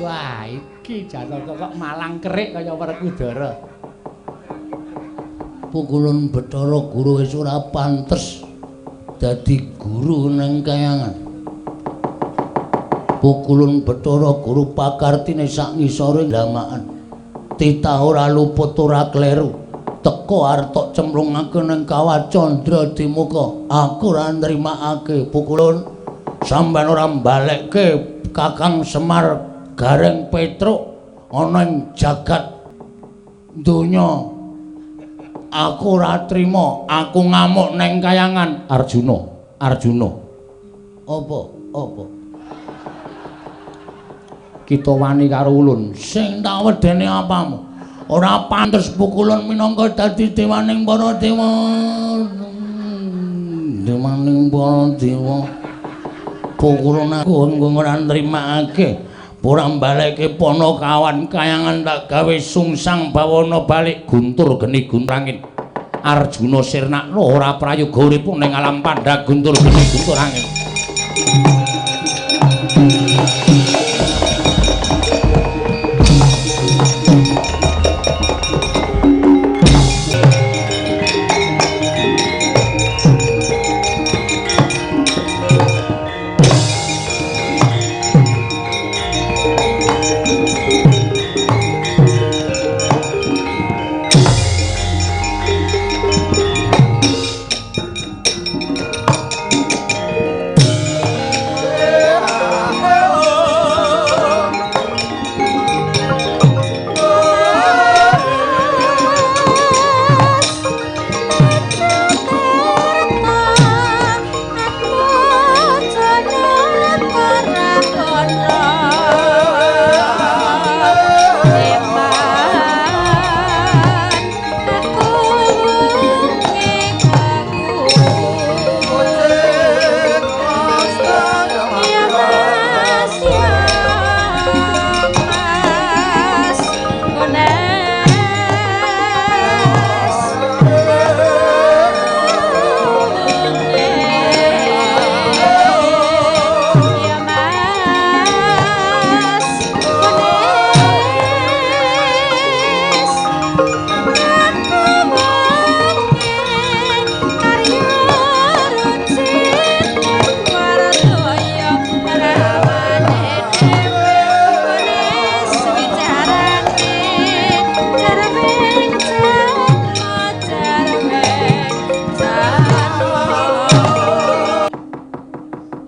Wah, iki Jataka kok malang kerik kaya Werkudara. Pukulun Bathara Guru wis ora pantes dadi guru nang kayangan. Pukulun Bathara Guru pakartine sak ngisore lamaan. Titah ora luput ora kleru. Teko arep tok cemplungake nang kawah Candra Dimuka. Aku ora nrimakake pukulun. Sampeyan ora mbalekke Kakang Semar Gareng Petruk ana ing jagat donya. Aku ora trima, aku ngamuk neng kayangan. Arjuna, Arjuna. Apa? Apa? Kita wani karo ulun. Sing tak wedene apamu? Ora pantes pukulun minangka dadi dewaning para dewa. Dewaning para dewa. Pukulun aku ora nrimakake. Ora mbaleke Panakawan kayangan tak gawe sungsang bawana balik guntur geni guntur angin. Arjuna sirnakno ora prayoga urip ning alam pandha guntur geni guntur angin.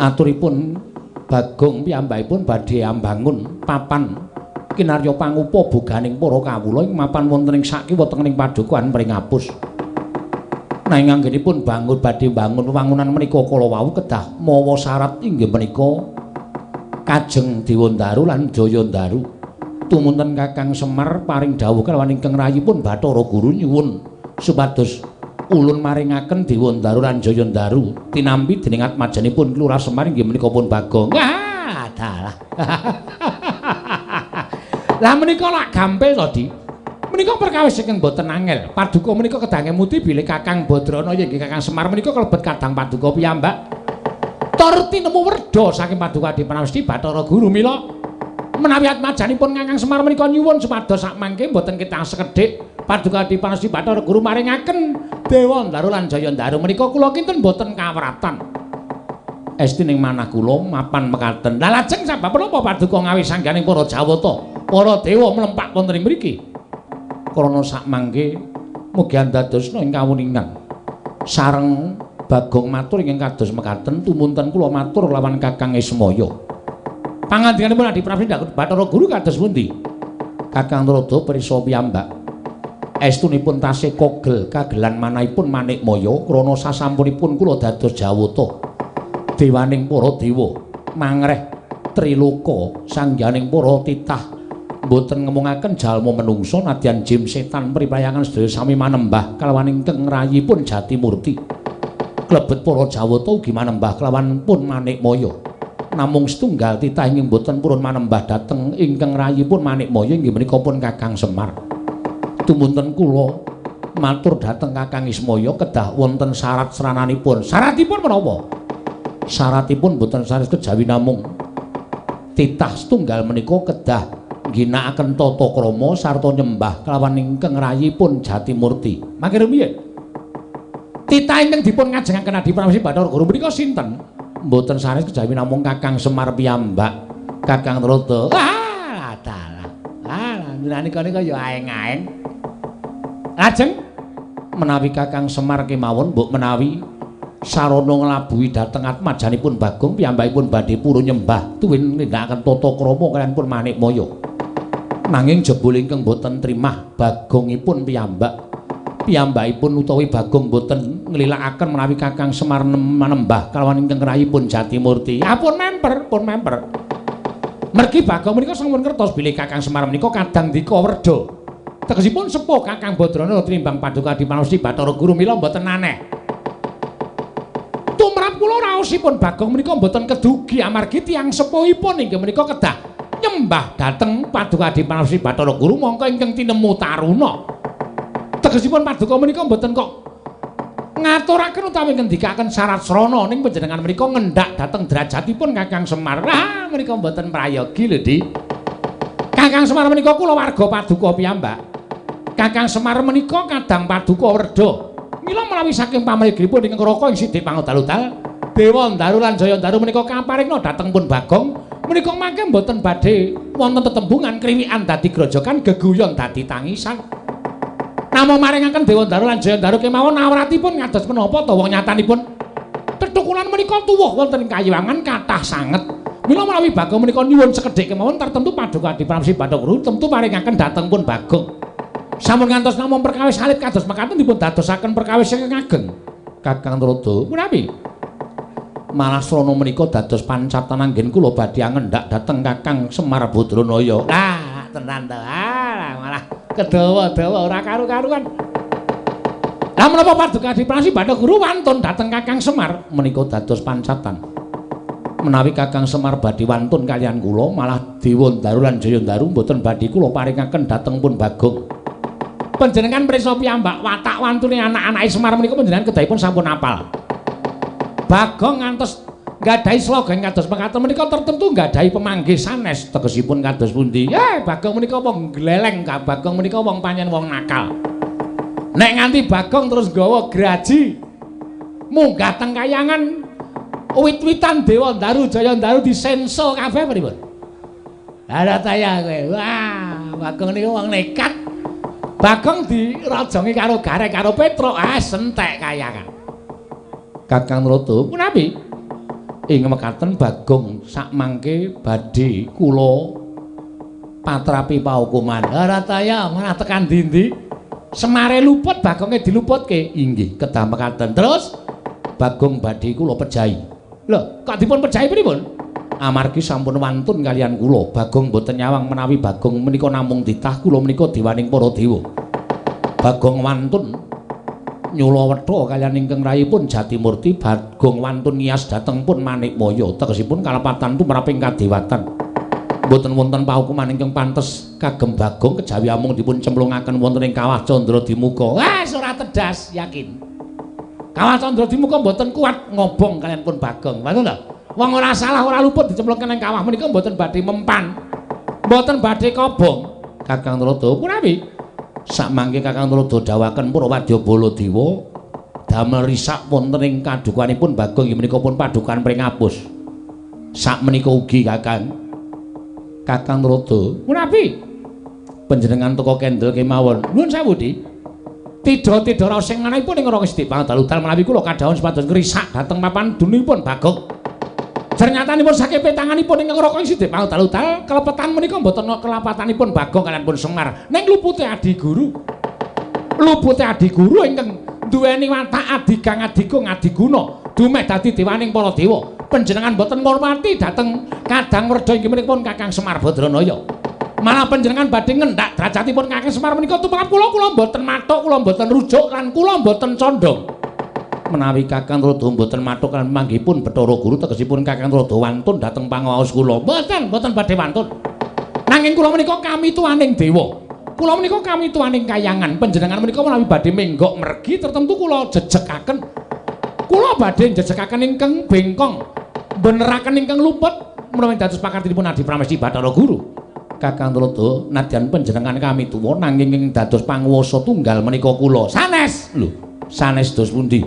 Aturipun Bagong piyambakipun badhe ambangun papan kinarya pangupa boganing para kawula ing mapan wonten ing sakiwa tengening padukuhan Pringapus. Nanging anggenipun bangun badhe bangun wewangunan menika kala wau kedah mawa syarat inggih menika Kajeng Dewandaru lan Jayandaru. Tumunten Kakang Semar paring dawuh kalawan ingkang rayipun Bathara Guru nyuwun supados ulun maringaken Dewandaru lan Jayandaru tinampi dening atmajanipun Lurah Semar inggih menika pun Bagong. Wah, dalah. Lah menika lak gampil to, Di. Menika perkawis ingkang boten angel. Paduka menika kedah ngemuti bilih Kakang Badrana inggih Kakang Semar menika kalebet kadang paduka piyambak. Tur tinemu werda saking paduka Adi Pramesti Bathara Guru mila menawi atmajanipun Kakang Semar menika nyuwun supados sakmangke boten ketang sekedhik paduka Adi Pramesti Bathara Guru maringaken Dewandaru lan Jayandaru menika kula kinten boten kawratan. Esti ning manah kula mapan mekaten. Lah lajeng sabab menapa paduka ngawis sangganing para Jawata, para dewa mlempak wonten ing mriki? Krana sakmangke mugi andadosna ing kawuningan. Sareng Bagong matur ingkang kados mekaten tumunten kula matur lawan Kakang Ismaya. Pangandikanipun Adi Pramesti Bathara Guru kados pundi? Kakang Narada prisa piyambak. Estunipun tasih kogel kagelan manahipun Manikmaya krana sasampunipun kula dados Jawata dewaning para dewa mangreh triloka sangganing para titah mboten ngemungaken jalma menungsa nadyan jim setan pripayangan sedaya sami manembah kalawan ingkang rayipun Jatimurti. Klebet para Jawata ugi manembah kalawan pun Manikmaya. Namung setunggal titah ingkang mboten purun manembah dhateng ingkang rayipun Manikmaya inggih menika pun Kakang Semar. Tumunten kula matur dhateng Kakang Ismaya kedah wonten syarat srananipun. Syaratipun menapa? Syaratipun boten sanes kejawi namung Titah setunggal menika kedah ngginakaken tata krama sarta nyembah kelawan ingkang rayipun Jatimurti. Mangke rumiyin. Titah ingkang dipun ngajengaken Adi Pramesti Bathara Guru menika sinten? Mboten sanes kejawi namung Kakang Semar piyambak. Kakang Trada. Ah, dalah. Ah, nalika nika ya aeng-aeng. Lajeng menawi Kakang Semar kemawon mbok menawi sarana nglabuhi dhateng atmajanipun Bagong piyambakipun badhe purun nyembah tuwin nindakaken tata krama kaliyan pun Manikmaya. Nanging jebul ingkang boten trimah Bagongipun piyambak. Piyambakipun utawi Bagong boten nglilakaken menawi Kakang Semar manembah kalawan ingkang rayipun Jatimurti. Ah, pun memper, pun memper. Mergi Bagong menika sampun ngertos bilih Kakang Semar menika kadang dika werda. Tegesipun sepuh Kakang Badrana tinimbang Paduka Adipanosti Bathara Guru mila mboten aneh. Tumrap kula raosipun Bagong menika mboten kedugi amargi tiyang sepuhipun inggih menika kedah nyembah dhateng Paduka Adipanosti Bathara Guru mongko ingkang tinemu taruna. Tegesipun Paduka menika mboten kok ngaturaken utawi ngendikaken syarat srana ning panjenengan menika ngendhak dhateng derajatipun Kakang Semar. Ah, menika mboten prayogi lho, Dik. Kakang Semar menika kula warga Paduka piyambak. Kakang Semar menika kadang Paduka werda. Mila menawi saking pamrigipun ingkang Raka ing Sidik Pangodal-udal, Dewa Ndaru lan Jaya Ndaru menika kaparingna dhateng pun Bagong, menika mangke mboten badhe wonten tetembungan kriwikan dadi grojogan geguyon dadi tangisan. Namung maringaken Dewa Ndaru lan Jaya Ndaru kemawon awratipun ngados menapa ta wong nyatanipun tetukulan menika tuwuh wonten ing kayiwangan kathah sanget. Mila menawi Bagong menika nyuwun sekedhik kemawon tertentu Paduka Adipramsi Bathara Guru tentu paringaken dhateng pun Bagong. Sampun ngantos namung perkawis alit kados mekaten dipun dadosaken perkawis ingkang ageng. Kakang Trada, menawi malah srana menika dados pancatan anggen kula badhe ngendhak dhateng Kakang Semar Badranaya. Ah, tenan to. Ah, malah kedawa-dawa ora karu-karuan. Lah menapa Paduka Adipramsi Bathara Guru wantun dhateng Kakang Semar menika dados pancatan. Menawi Kakang Semar badhe wantun kaliyan kula malah Dewa Ndaru lan Jaya Ndaru mboten badhe kula paringaken dhateng pun Bagong. Panjenengan prisa piyambak watak wantune anak-anake Semar menika panjenengan kedahipun sampun apal. Bagong ngantos nggadahi slogan kados mekaten menika tertentu nggadahi pemanggih sanes tegesipun kados pundi? Bagong menika wong gleleng, Bagong menika wong pancen wong nakal. Nek nganti Bagong terus nggawa graji munggah teng kayangan wit-witan Dewa Ndaru Jaya Ndaru disenso kabeh pripun? Lah ta ya kowe. Wah, Bagong niku wong nekat. Bagong dirajongi karo Gareng karo Petruk, ah sentek kayangan. Kakang Trada, punapi? Ing mekaten Bagong sakmangke badhe kula patrapi paukuman. Ora ta ya, malah tekan ndi-ndi. Semare luput Bagonge diluputke. Inggih, kedah mekaten. Terus Bagong badhe kula pejahi. Lho, kok dipun pejahi pripun? Amargi sampun wantun kaliyan kula. Bagong mboten nyawang menawi Bagong menika namung titah kula menika dewaning para dewa. Bagong wantun nyula wetha kaliyan ingkang rayipun Jatimurti. Bagong wantun ngiyas dhateng pun Manikmaya. Tegesipun kalepatan tumraping kadewatan. Mboten wonten paukuman ingkang pantes kagem Bagong kejawi amung dipun cemplungaken wonten ing Kawah Candra Dimuka. Wah, ora tedas, yakin. Kawah Candra Dimuka mboten kuat ngobong kaliyan pun Bagong. Ngoten lho. Wong ora salah ora luput dicemplungke ing kawah menika mboten badhe mempan. Mboten badhe kobong. Kakang Trada, punawi? Sakmangke Kakang Trada dawaken para wadya Baladewa damel risak wonten ing kadukanipun Bagong inggih menika pun padukan pringapus. Sakmenika ugi Kakang. Kakang Trada, punawi? Panjenengan teka kendel kemawon. Nuwun sewu, Dik. Tidha-tidha raos sing manahipun ing ora sithik pangadal-udal menawi kula kadhawuhan supados ngrisak dhateng papan dununipun Bagong. Ternyatanipun saking petanganipun ingkang Raka ing Sidik Pangadal-udal kelepetan menika mboten kelapatanipun Bagong kaliyan pun Semar ning lupute adi guru. Lupute adi guru ingkang duweni watak adigang adigung adiguna dumeh dadi dewaning para dewa. Panjenengan mboten ngurmati dhateng kadang werda inggih menika pun Kakang Semar Badranaya. Malah panjenengan badhe ngendhak derajatipun Kakang Semar menika tumrap kula, kula mboten mathuk, kula mboten rujuk lan kula mboten condong. Menawi Kakang Trada mboten mathuk lan manggihipun Bathara Guru tegesipun Kakang Trada wantun dhateng pangaos kula. Mboten, mboten badhe wantun. Nanging kula menika kami tuaning dewa. Kula menika kami tuaning kayangan. Panjenengan menika menawi badhe menggok mergi tertentu kula jejekaken. Kula badhe jejekaken ingkang bengkong, beneraken ingkang luput. Menawi dados pakartinipun Adi Pramesti Bathara Guru. Kakang Tuladha, nadyan panjenengan kami tuwa nanging ing dados panguwasa tunggal menika kula. Sanes. Lho, sanes dos pundi?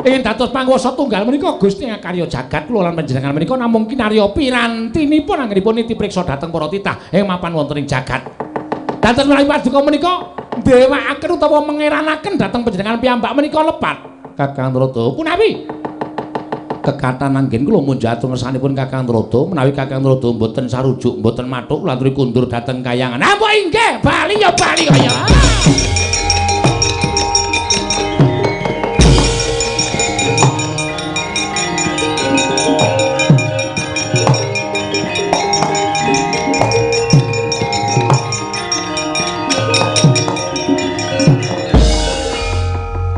Ingkang dados panguwasa tunggal menika Gusti ngakarya jagat kula lan panjenengan menika namung kinarya pirantinipun anggenipun niti priksa dhateng para titah ing mapan wonten ing jagat. Dados menawi paduka menika ndewakaken utawa mengeranaken dhateng panjenengan piyambak menika lepat. Kakang Tuladha, punawi kekatan anggen kula munjatur ngersanipun Kakang Tuladha, menawi Kakang Tuladha mboten sarujuk, mboten mathuk kula aturi kundur dhateng kayangan. Ah, mbok inggih, bali ya bali kaya.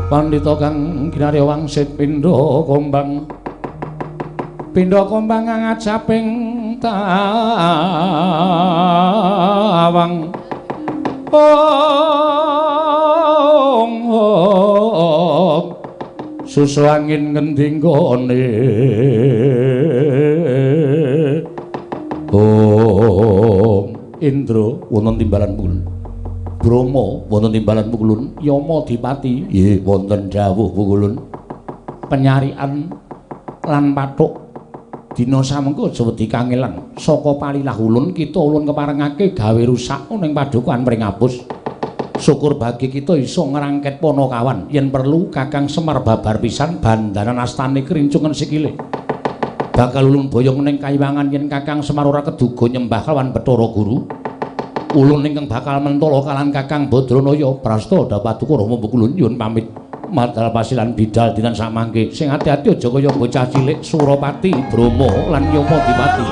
Pandhita kang kinarya wangsit pindha kombang. Pindha kombang ngajaping tawang. Ong ong susu angin ngendi nggone. Om Indra wonten timbalan pukul. Brahma wonten timbalan pukulun, Yama Dipati nggih wonten dawuh pukulun. Penyarian lan pathuk dina samengko aja wedi kangelan. Saka palilah ulun kita ulun keparengake gawe rusak ning padukuhan Pringapus. Syukur bagi kita iso ngrangket Panakawan. Yen perlu Kakang Semar babar pisan bandanan astane krincungen sikile. Bakal ulun boyong ning kayiwangan yen Kakang Semar ora keduga nyembah lawan Bathara Guru. Ulun ingkang bakal mentala kalan Kakang Badranaya prasta dapaduka Rama pukulun nyuwun pamit. Madal pasilan bidal dinten samangke. Sing ati-ati aja kaya bocah cilik Surapati, Brahma lan Yama Dipati.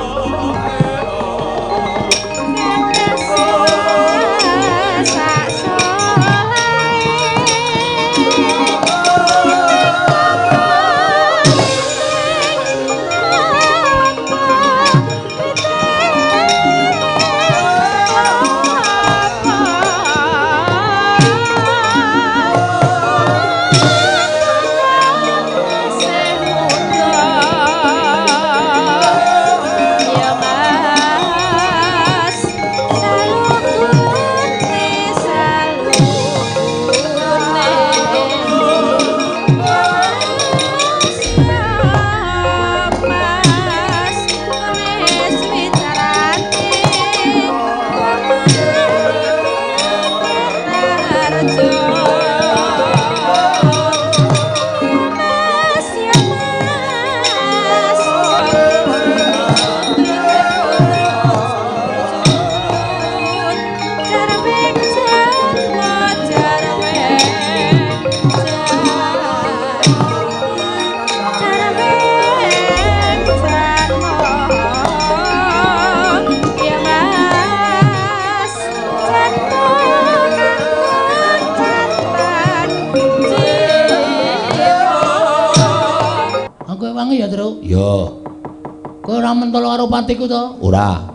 Patiku to? Ora.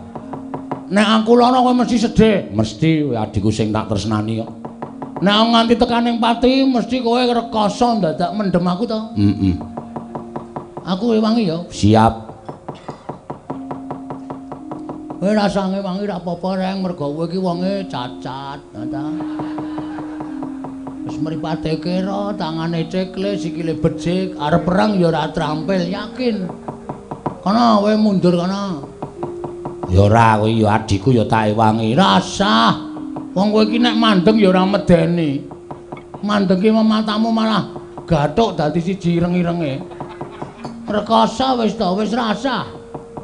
Nek aku lara kowe mesti sedih. Mesti adikku sing tak tresnani kok. Nek nganti tekan ning pati mesti kowe rekoso ndadak mendem aku to? Heeh. Aku ewangi ya. Siap. Kowe rasah ngewangi ra apa-apa reng mergo kowe iki wonge cacat, ta. Wis mripate kira, tangane cekle, sikile becik, arep perang ya ora trampil, yakin. Kono kowe mundur kono. Ya ora kowe ya adikku ya tak ewangi. Rasah. Wong kowe iki nek mandeng ya ora medeni. Mandeng ki matamu malah gathuk dadi siji ireng-irenge. Rekoso wis to, wis rasah.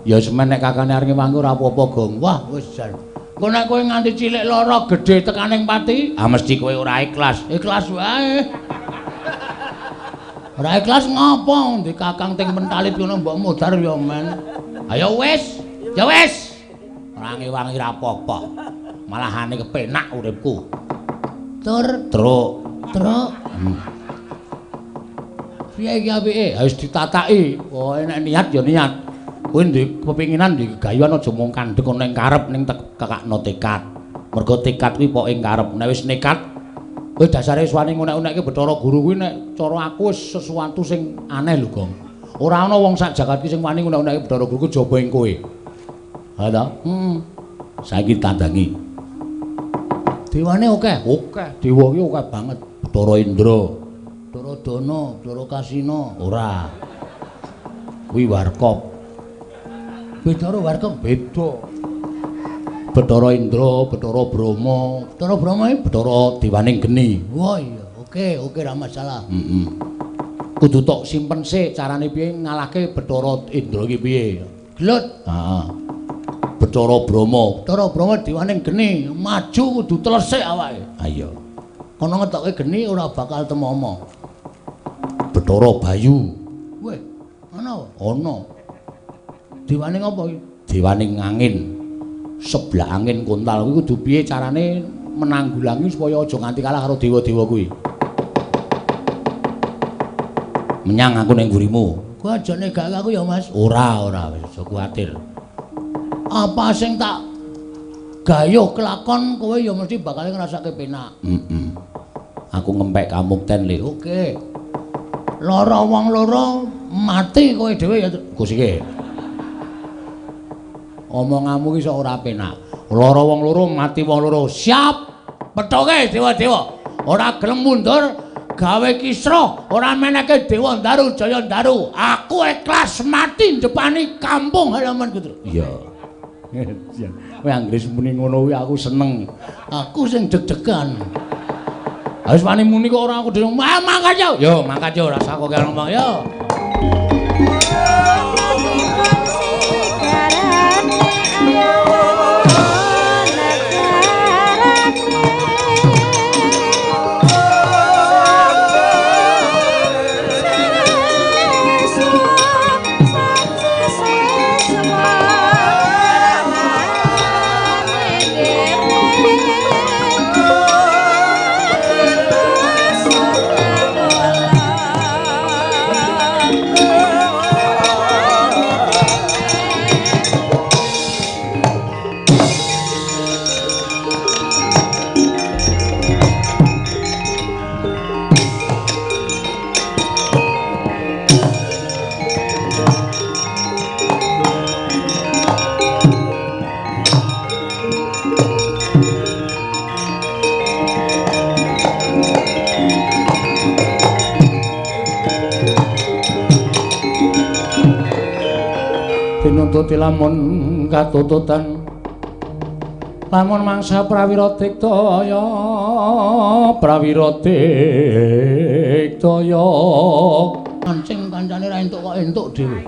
Ya semen nek kakane arep ngewangi ora apa-apa, Gong. Wah, wis jan. Engko nek kowe nganti cilik lara gedhe tekaning pati, ah mesti kowe ora ikhlas. Ikhlas wae. Ora ikhlas ngopo ndi kakang ting mentalit ngono mbok modar ya men. Ayo wis, ya wis. Ora ngewangi ra apa-apa. Malahane kepenak uripku. Tur, truk, truk. Piye iki apike? Ha wis ditataki. Pokoke nek niat ya niat. Kowe ndek kepinginan ndek gayuan aja mung kandhek ana ing karep ning tekakno tekad. Mergo tekad kuwi pok ing karep. Nek wis nekat kowe dasare wis wani ngunek-unekke Bathara Guru kuwi nek cara aku wis sesuatu sing aneh lho, Gong. Ora ana wong sak jagat iki sing wani ngunek-unekke Bathara Guru kejaba ing kowe. Ha ta? Heeh. Saiki tandangi. Dewane akeh, akeh. Dewa ki akeh banget. Bathara Indra, Bathara Dana, Bathara Kasina, ora. Kuwi Warkop. Bathara Warkop beda. Bathara Indra, Bathara Brahma, Bathara Brahma iki Bathara dewaning geni. Wah iya, oke, oke ra masalah. Heeh. Kudu tok simpen sik carane piye ngalahke Bathara Indra iki piye. Gelut. Heeh. Bathara Brahma, Bathara Brahma dewaning geni, maju kudu telesik awake. Ha iya. Kono ngetokke geni ora bakal temomo. Bathara Bayu. Weh, ana? Ana. Dewaning apa iki? Dewaning angin. Sebelah angin kontal kuwi kudu piye carane menanggulangi supaya aja nganti kalah karo dewa-dewa kuwi. Menyang aku ning mburimu. Kowe aja negake aku ya, Mas. Ora, ora, wis aja kuwatir. Apa sing tak gayuh kelakon kowe ya mesti bakal ngrasake penak. Heeh. Aku ngempek kamukten le. Oke. Lara wong loro mati kowe dhewe ya Gus iki. Omonganmu ki sok ora penak. Lara wong loro mati wong loro. Siap. Pethoke dewa-dewa. Ora gelem mundur gawe kisruh, ora meneke Dewa Ndaru Jaya Ndaru. Aku ikhlas mati ndepani kampung halaman Putra. Iya. Kowe anggere muni ngono kuwi aku seneng. Aku sing deg-degan. Wis wani muni kok ora aku dhewe. Mangkat yo. Yo mangkat yo rasa kok ngomong yo. Tinututi lamun katututan lamun mangsa prawira diktaya prawira diktaya mancing kancane ra entuk kok entuk dhewe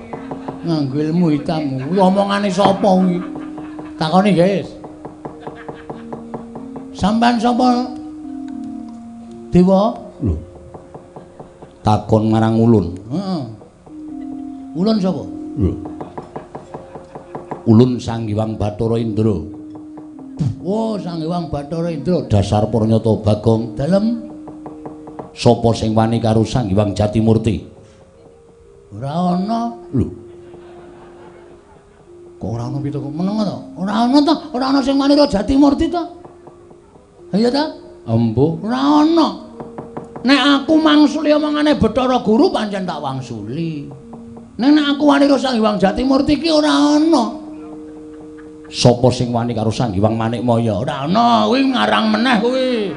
nganggo ilmu hitam kuwi omongane sapa kuwi takoni guys sampean sapa dewa lho takon marang ulun heeh ulun sapa lho Ulun Sang Hyang Bathara Indra. Oh, Sang Hyang Bathara Indra dasar pranyata Bagong. Dalem sapa sing wani karo Sang Hyang Jatimurti? Ora ana. Lho. Kok ora ana pitu kok meneng to? Ora ana to, ora ana sing wani karo Jatimurti to. Iya ta? Embuh, ora ana. Nek aku mangsuli omongane Bathara Guru pancen tak wangsuli. Nek aku wani karo Sang Hyang Jatimurti ki ora ana. Sapa sing wani karo Sang Hyang Manikmaya? Ora ana, kuwi ngarang meneh kuwi.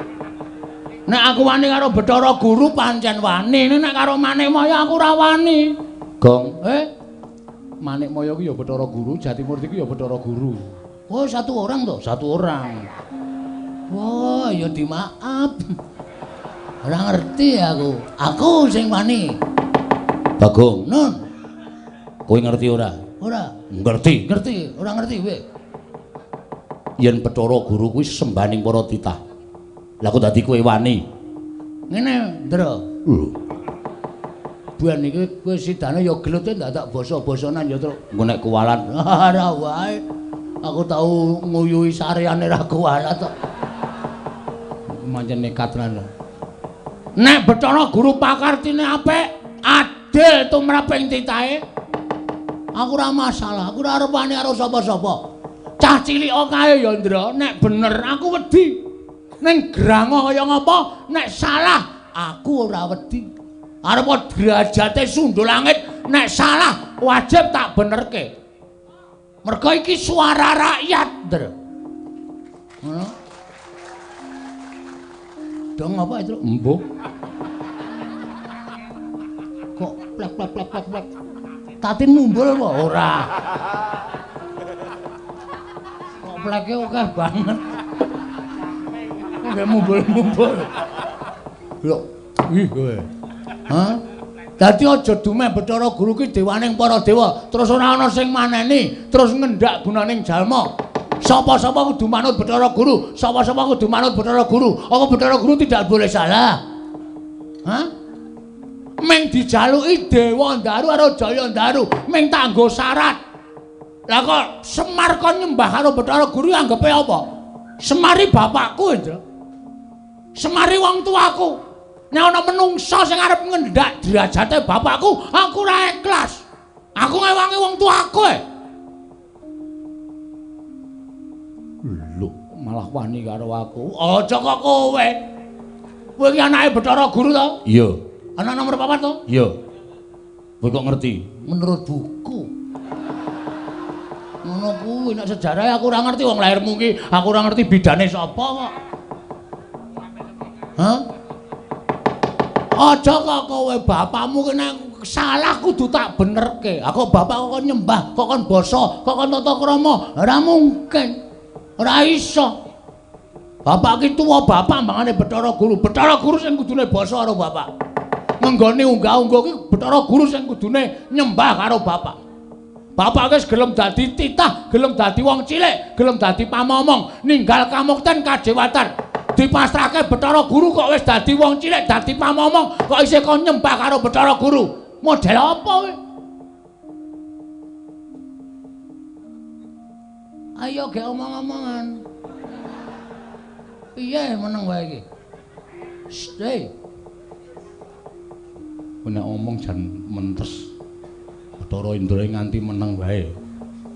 Nek aku wani karo Bathara Guru pancen wani, nek karo Manikmaya aku ora wani. Gong, Manikmaya kuwi ya Bathara Guru, Jatimurti kuwi ya Bathara Guru. Oh, satu orang to? Satu orang. Wah, ya dimaaf. Ora ngerti aku. Aku sing wani. Bagong, Nun. Kowe ngerti ora? Ora. Ngerti, ngerti, ora ngerti kowe. Yen Bathara Guru kuwi sembaning para titah. Lah kok dadi kowe wani? Ngene, Ndra. Lho. Buan iki kowe sidane ya gelute ndak basa-basanan ya, Truk. Engko nek kuwalat, ora wae. Aku tau nguyuhi sareane ra kuwalat kok. Mancen nekat tenan. Nek Bathara Guru pakartine apik, adil tumraping titahe. Aku ora masalah, aku ora arep wani karo sapa-sapa. Cah cilik kae ya, Ndra, nek bener aku wedi. Ning grango kaya ngapa, nek salah aku ora wedi. Arep derajate sundul langit, nek salah wajib tak benerke. Mergo iki suara rakyat, Ndra. Ngono. Dong apa itu? Embuh. Kok plek plek plek plek plek. Tatin mumbul apa ora? Kok pleke akeh banget. Kok gak mumbul-mumbul. Lho, ih kowe. Hah? Dadi aja dumeh Bathara Guru ki dewaning para dewa, terus ora ana sing maneni, terus ngendak gunaning jalma. Sapa-sapa kudu manut Bathara Guru, sapa-sapa kudu manut Bathara Guru. Apa Bathara Guru tidak boleh salah? Hah? Meng dijaluki Dewa Ndaru karo Jaya Ndaru, meng tanggo syarat. Lah kok Semar kon nyembah karo Bathara Guru anggepe apa? Semari bapakku, Indra. Semari wong tuaku. Nek ana menungsa sing arep ngendak derajate bapakku, aku ora ikhlas. Aku ngewangi wong tuaku. Lho, malah wani karo aku. Aja kok kowe. Kowe iki anake Bathara Guru to? Iya. Anak nomor 4 to? Iya. Kowe kok ngerti? Menurut buku. Ngono kuwi nek sejarah aku ora ngerti wong lahirmu ki, aku ora ngerti bidane sapa kok. Hah? Aja kok kowe bapakmu ki nek salah kudu tak benerke. Aku bapak kok nyembah, kok kon basa, kok kon tata krama, ora mungkin. Ora iso. Bapak ki tuwa bapak mangane Bathara Guru. Bathara Guru sing kudune basa karo bapak. Ngenggone unggah-ungguh ki Bathara Guru sing kudune nyembah karo bapak. Bapak wis gelem dadi titah, gelem dadi wong cilik, gelem dadi pamomong, ninggal kamukten kajewatan. Dipasrahke Bathara Guru kok wis dadi wong cilik, dadi pamomong, kok isih kon nyembah karo Bathara Guru. Model apa kowe? Ayo ge omong-omongan. Piye meneng wae iki? Stay. Nek omong jan mentes. Bathara Indra nganti meneng wae.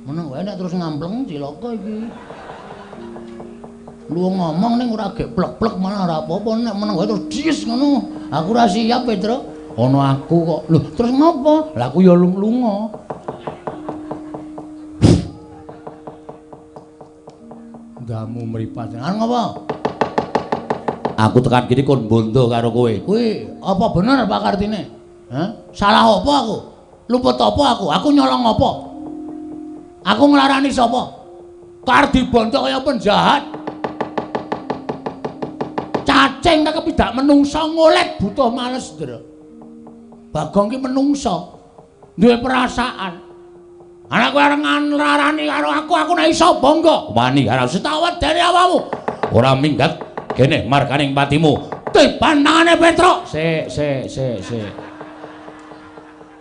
Meneng wae nek terus ngampleng cilaka iki. Lu ngomong ning ora gek plek-plek malah ora apa-apa, nek meneng wae terus dies ngono. Aku ora siap, Petro. Ana aku kok. Lho, terus ngopo? Lah aku ya lunga. Ndamu mripat. Arep ngopo? Aku tekan kene kon bondo karo kowe. Kuwi apa bener Pak Kartine? Hah? Salah apa aku? Luput apa aku? Aku nyolong apa? Aku nglarani sapa? Kar dibondo kaya penjahat. Cacing kaya kepidak menungsa ngolet butuh males, Ndra. Bagong ki menungsa, duwe perasaan. Anak kowe arep nglarani karo aku, aku nek iso bangga. Wani karo setawet dene awakmu. Ora minggat kene marganing patimu. Tiban tangane Petruk. Sik, sik, sik, sik.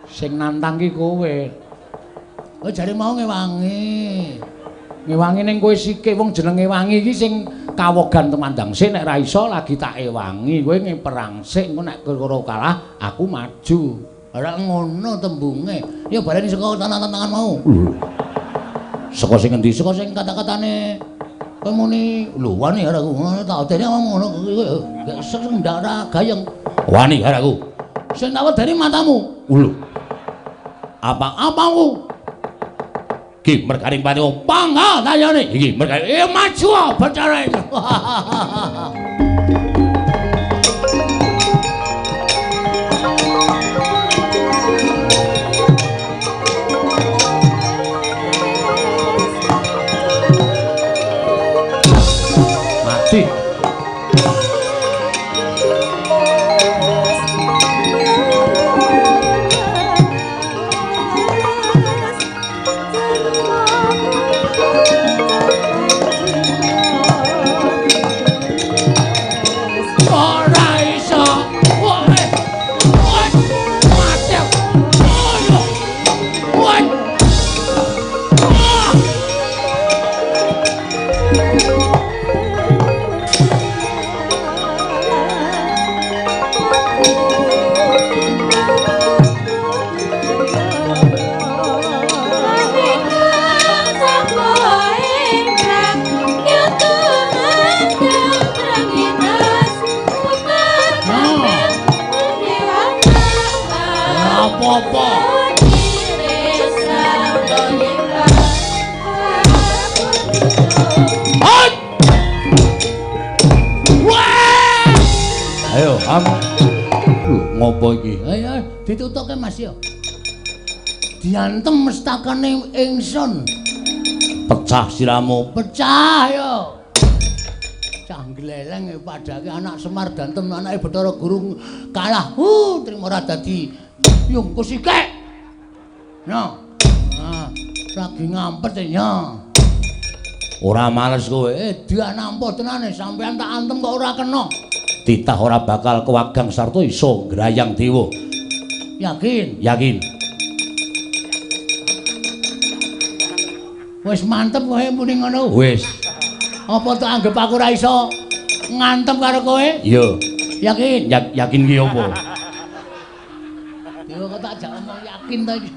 Sing nantang ki kowe. Oh jare mau ngewangi. Ngewangi ning kowe sike wong jenenge wangi iki sing kawogan temandang sik nek ra iso lagi tak ewangi. Kowe ngeperang sik engko nek kira kalah aku maju. Ora ngono tembunge. Ya baleni saka tangan-tangan mau. Saka sing endi? Saka sing kata-katane kowe muni lho wani karo aku. Ngono tak odene ngono kuwi. Gak sing ndak ora gayeng. Wani karo aku. Sing tak wedeni matamu. Lho. Apa-apamu? Ki merganing patimu. Pangga tayane. Iki merganing. Maju Bathara itu. Mati. Ora iso. Ngopo iki? Ayo ditutuke Mas ya. Diantem mestakane ingsun. Pecah siramu, pecah ya. Cah gleleng padake anak Semar dantem anake Bathara Guru kalah. Trimo ora dadi yung kusike. No. Ah, lagi ngampet ya. Ora males kowe. Dia nampa tenane sampean tak antem kok ora kena. Titah ora bakal kewagang sarta iso ngrayang dewa. Yakin? Yakin. Wis mantep kowe muni ngono. Wis. Apa tak anggap aku ora iso ngantem karo kowe? Iya. Yakin? Yakin ki apa? Dewa kok tak jak omong yakin ta iki.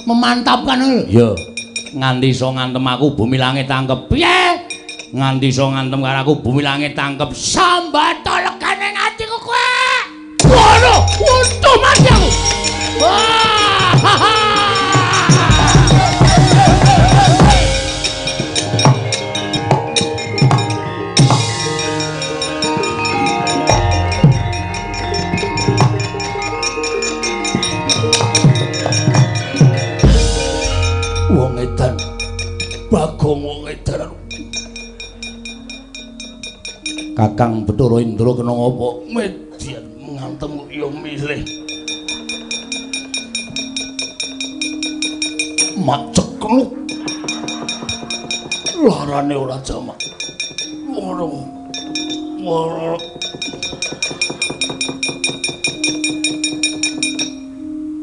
Memantapkan lho. Iya. Nganti iso ngantem aku bumi langit tangkep. Piye? Nganti iso ngantem karo aku bumi langit tangkep. Sambato legane atiku kowe. Ngono, untuh mati aku. Wah! Wong edan. Bagong wong edan. Kakang Bathara Indra kena ngopo? Median ngantem ya milih. Mak cekluk. Larane ora jamak. Ngono. Ngono.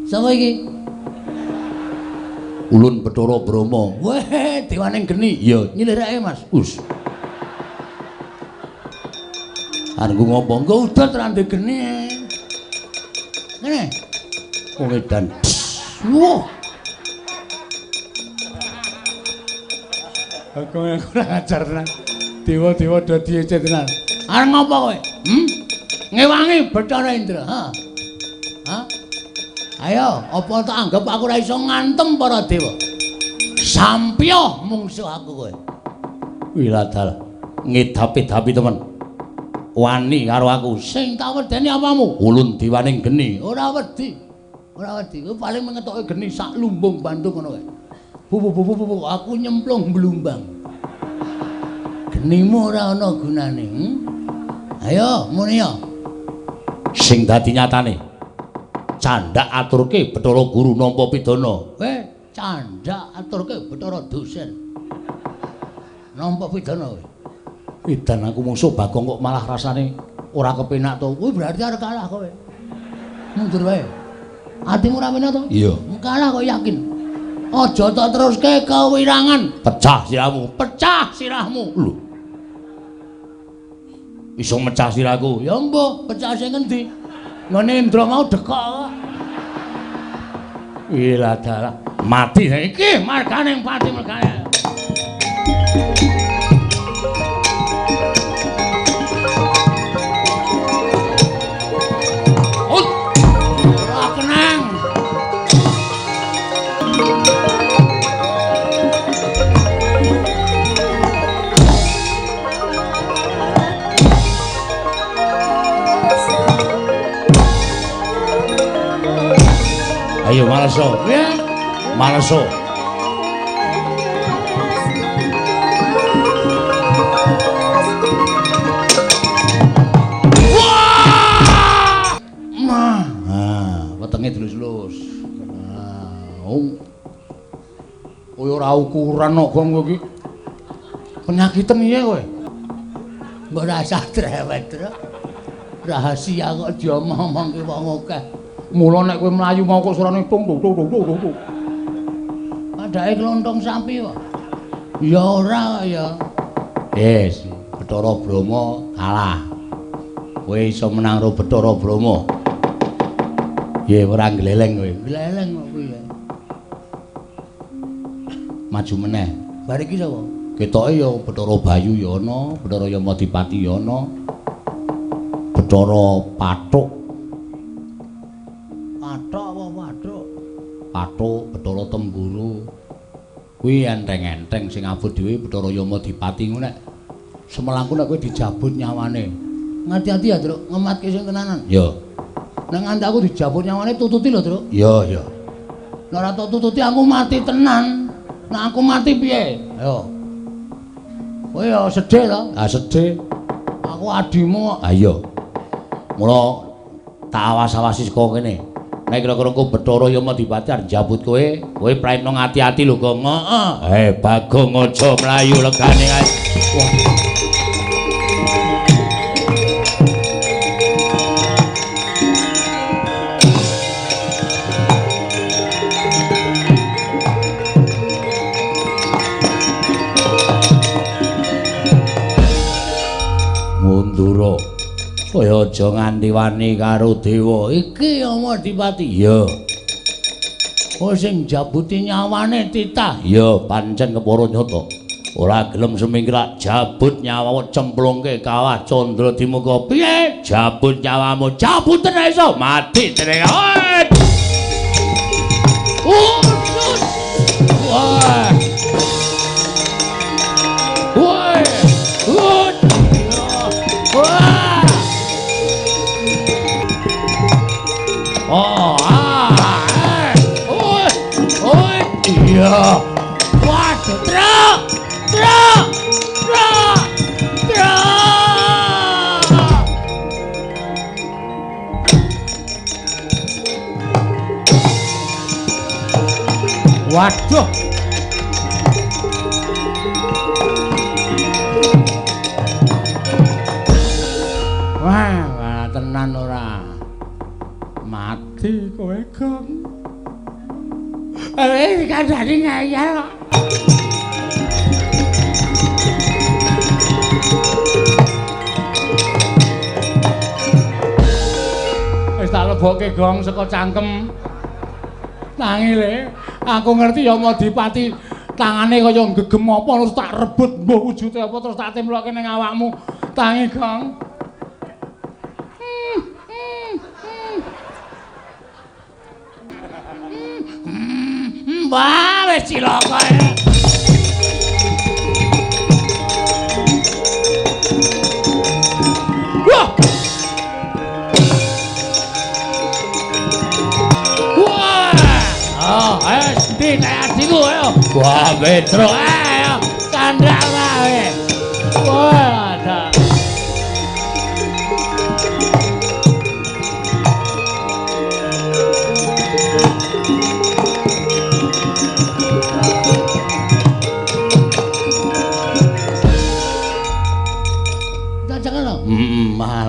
Sapa iki? Ulun Bathara Brahma. Weh, dewane geni. Iya, nyilirake Mas. Us. Arep ngopo? Engko udut ra ndek geni. Ngene. Wong edan. Wah. Aku kurang ajar tenan. Dewa-dewa do diece tenan. Arep ngopo kowe? Ngewangi Bathara Indra, ha? Ha? Ayo, apa tak anggap aku ora iso ngantem para dewa? Sampyo mungsuh aku kowe. Wiladal ngedapi-dapi temen. Wani karo aku. Sing tak wedeni apamu? Ulun dewaning geni. Ora wedi. Ora wedi. Kowe paling mengetoke geni sak lumbung Bandung ngono kae. Bu bu bu bu aku nyemplung blumbang. Genimu ora ana gunane. Ayo muni ya. Sing dadi nyatane. Candhak aturke Bathara Guru nampa pidana. Weh, candhak aturke Bathara dosen. Nampa pidana kowe. Edan aku mungsuh Bagong kok malah rasane ora kepenak to. Kuwi berarti arep kalah kowe. Mundur wae. Atimu ora penak to? Iya. Kalah kok yakin. Aja tok teruske kewirangan. Pecah sirahmu, pecah sirahmu. Lho. Iso mecah sirahku. Ya mbuh, pecah sing ngendi? Ngene Indra mau dekok kok. Wilah dalah. Mati iki marganing pati mergane. Ora kenang. Ayo maleso. Piye? Maleso. Wah! Mah. Ah, wetenge dilus-lus. Ah, oh. Kowe ora ukuran kok gong kowe iki. Penyakiten piye kowe? Mbok rasa drewet, Tru. Rahasia kok diomong-omongke wong akeh. Mula nek kowe mlayu mau kok suarane tung tung tung tung tung. Padake klontong sapi kok. Ya ora ya. Wis, Bathara Brahma kalah. Kowe iso menang karo Bathara Brahma. Piye ora gleleng kowe? Gleleng kok piye? Maju meneh. Bar iki sapa? Ketoke ya Bathara Bayu ya ana, Bathara Yamadipati ya ana. Bathara Pathuk. Pathuk apa pathuk? Pathuk, Bathara Temburu. Kuwi enteng-enteng sing abot dhewe Bathara Yamadipati ngono nek Semelangku nek kowe dijabut nyawane. Ngati-ati ya, Truk, ngematke sing tenanan. Iya. Nek nganti aku dijabut nyawane tututi lho, Truk. Iya, iya. Nek ora tok tututi aku mati tenan. Nek aku mati piye? Ayo. Kowe ya sedih to? Ah sedih. Aku adimu kok. Ha iya. Mula tak awas-awasi saka kene. Nek kira-kira engko Bathara Yamadipati arep njabut kowe, kowe praitno ngati-ati lho, Gong. Heeh. Eh, Bagong aja mlayu legane kae. Wah. Mundura. Kowe aja nganti wani karo dewa. Iki Yamadipati. Iya. Kowe sing njabuti nyawane titah. Iya, pancen kepara nyata. Ora gelem semingkrak jabut nyawa cemplungke kawah Candra Dimuka. Piye? Jabut nyawamu. Jabuten iso mati jenenge. Wah. Wah. Wah. Oh, ah, eh, oi, oi, iya. Waduh, truk, truk, truk, truk. Waduh. Wah, wah, tenan ora. Mati kowe, Gong. Eh, dikandani ngeyel kok. Wis tak lebokke Gong saka cangkem. Tangi le, aku ngerti Yamadipati tangane kaya gegem apa terus tak rebut mbuh wujude apa terus tak templokke ning awakmu. Tangi, Gong. Wah, wis cilaka. Wah. Wah. Oh, ayo ndi nek adiku ayo. Wah, Petro ayo candhak wae. Wah, ada.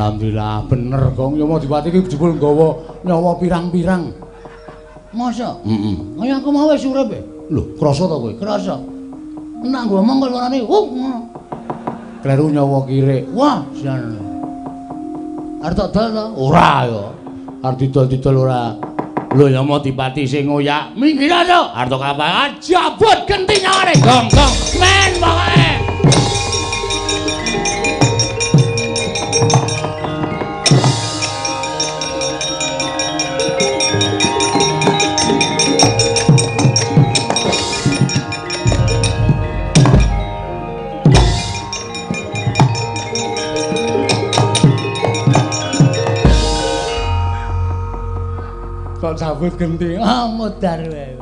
Alhamdulillah bener Gong. Yamadipati iki jebul nggawa nyawa pirang-pirang. Masa? Heeh. Kaya aku mau wis urip e. Lho, krasa ta kowe? Krasa. Nek ngomong kok suarane, ngono. Kleru nyawa kirik. Wah, jan. Arep tak dol ta? Ora ya. Arep didol-didol ora. Lho Yamadipati sing ngoyak, minggir to. Arep kapal jabut genti nyawane. Gong, gong. Men pokoke. Kok jabut genti? Ah, modar wae.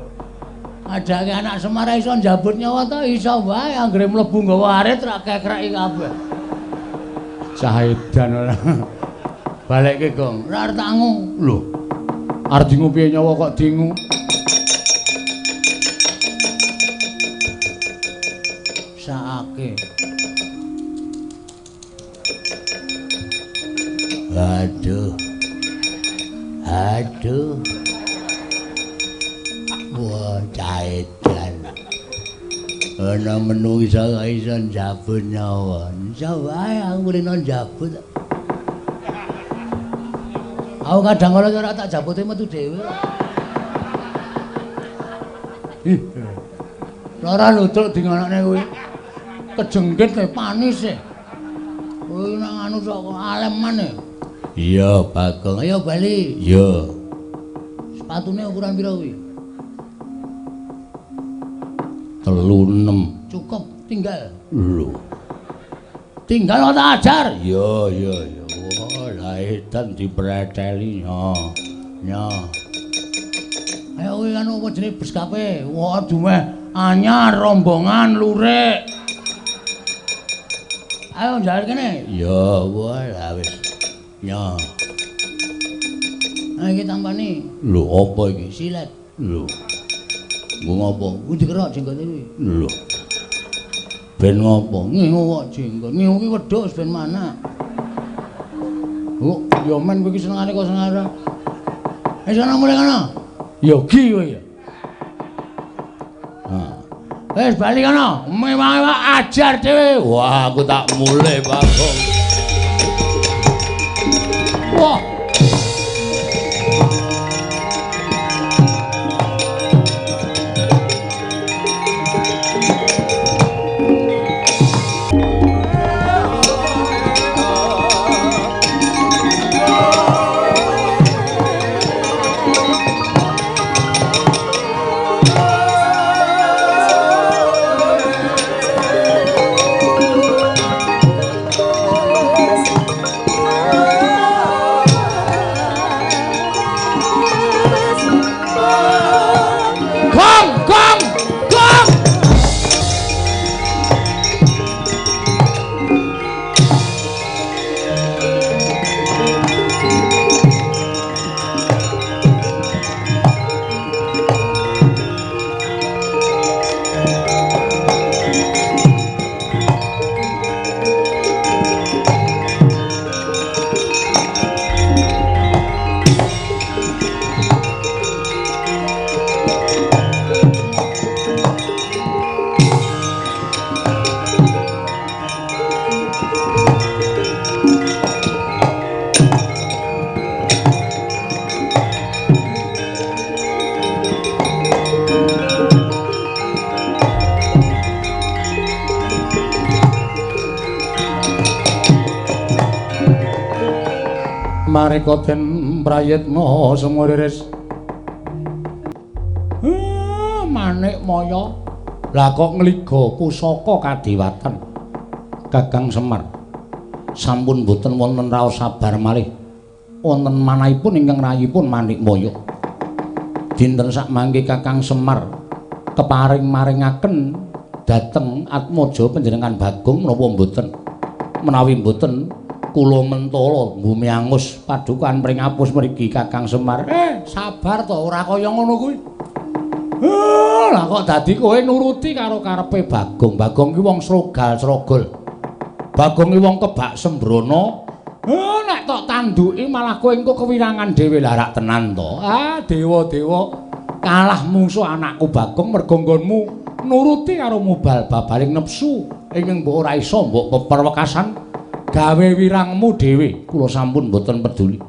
Adake anak Semar iso njabut nyawa ta iso wae anggere mlebu nggawa arit ra kekreki kabeh. Cahedan ora. Balekke, Gong. Ora arep tak ngu. Lho. Arep dingu piye nyawa kok dingu? Saake. Aduh. Aduh. Wah, caedan. Ana menungsa kok iso njabut nyawa. Iso wae aku rene njabut. Aku kadang kala ora tak jabute metu dhewe. Ih. Ora lutruk di ngonokne kuwi. Kejengkit e panis e. Kuwi nang anu sok aleman e. Iya, Bagong. Ayo bali. Iya. Sepatune ukuran pira kuwi? 36. Cukup, tinggal. Lho. Tinggal tak ajar. Iya iya iya. Wah, lah edan dipreteli ya. Ya. Ayo kuwi anu apa jenenge beskape? Wah, dumeh anyar rombongan lurik. Ayo njaluk kene. Ya, wah lah wis. Ya. Ayo iki tampani. Lho, apa iki? Silet. Lho. Nggo ngopo? Kuwi dikerok jenggote kuwi. Lho. Ben ngopo? Ngingu kok jenggot. Ngingu ki wedhus ben mana? Oh, ya men kowe iki senengane kok senengane. Wis ana mulih kono. Yogi kowe ya. Ha. Wis bali kono. Mewah-mewah ajar dhewe. Wah, aku tak mulih, Bagong. Wah. Mareka den prayitna sumuriris. Manik Maya. Lah kok ngliga pusaka kadewatan Kakang Semar. Sampun boten wonten raos sabar malih. Wonten manahipun ingkang rayipun Manik Maya. Dinten sakmangke Kakang Semar keparing maringaken dhateng atmaja panjenengan Bagong menapa mboten? Menawi mboten kula mentala bumi angus padukan pringapus mriki Kakang Semar. Sabar to, ora kaya ngono kuwi. Lah kok dadi kowe nuruti karo karepe Bagong. Bagong ki wong srogal-srogol. Bagong ki wong kebak sembrono. Nek tok tanduki malah kowe engko kewirangan dhewe. Lah rak tenan to. Ah, dewa-dewa kalah mungsuh anakku Bagong mergo nggonmu nuruti karo mubal babaling nepsu ingkang mbok ora iso mbok peperwekasan gawe wirangmu dhewe. Kula sampun mboten peduli.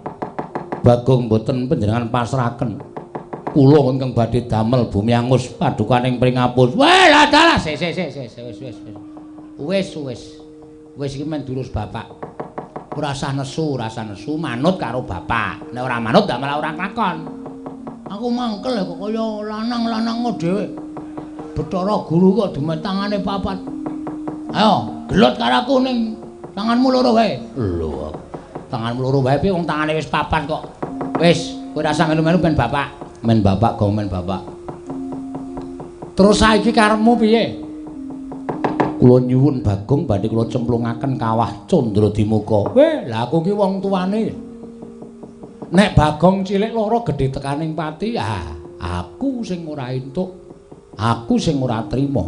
Bagong mboten panjenengan pasrahaken. Kula ingkang badhe damel bumi angus padukaning pringapus. Weh, lah dalah sik sik sik wis wis wis. Wis wis. Wis iki men durus bapak. Ora usah nesu, ora usah nesu, manut karo bapak. Nek ora manut ndak malah ora nglakon. Aku mangkel kok kaya lanang-lanang dhewe. Bathara guru kok dumet tangane papat. Ayo, gelut karo aku ning tanganmu loro wae. Lho, tanganmu loro wae piye wong tangane wis papat kok. Wis, kowe ora usah melu-melu ben bapak. Men bapak gong men bapak. Terus saiki karepmu piye? Kula nyuwun Bagong badhe kula cemplungaken kawah Candradimuka. Weh, lah aku ki wong tuane. Nek Bagong cilik lara gedhe tekaning pati, ah, aku sing ora entuk. Aku sing ora trima.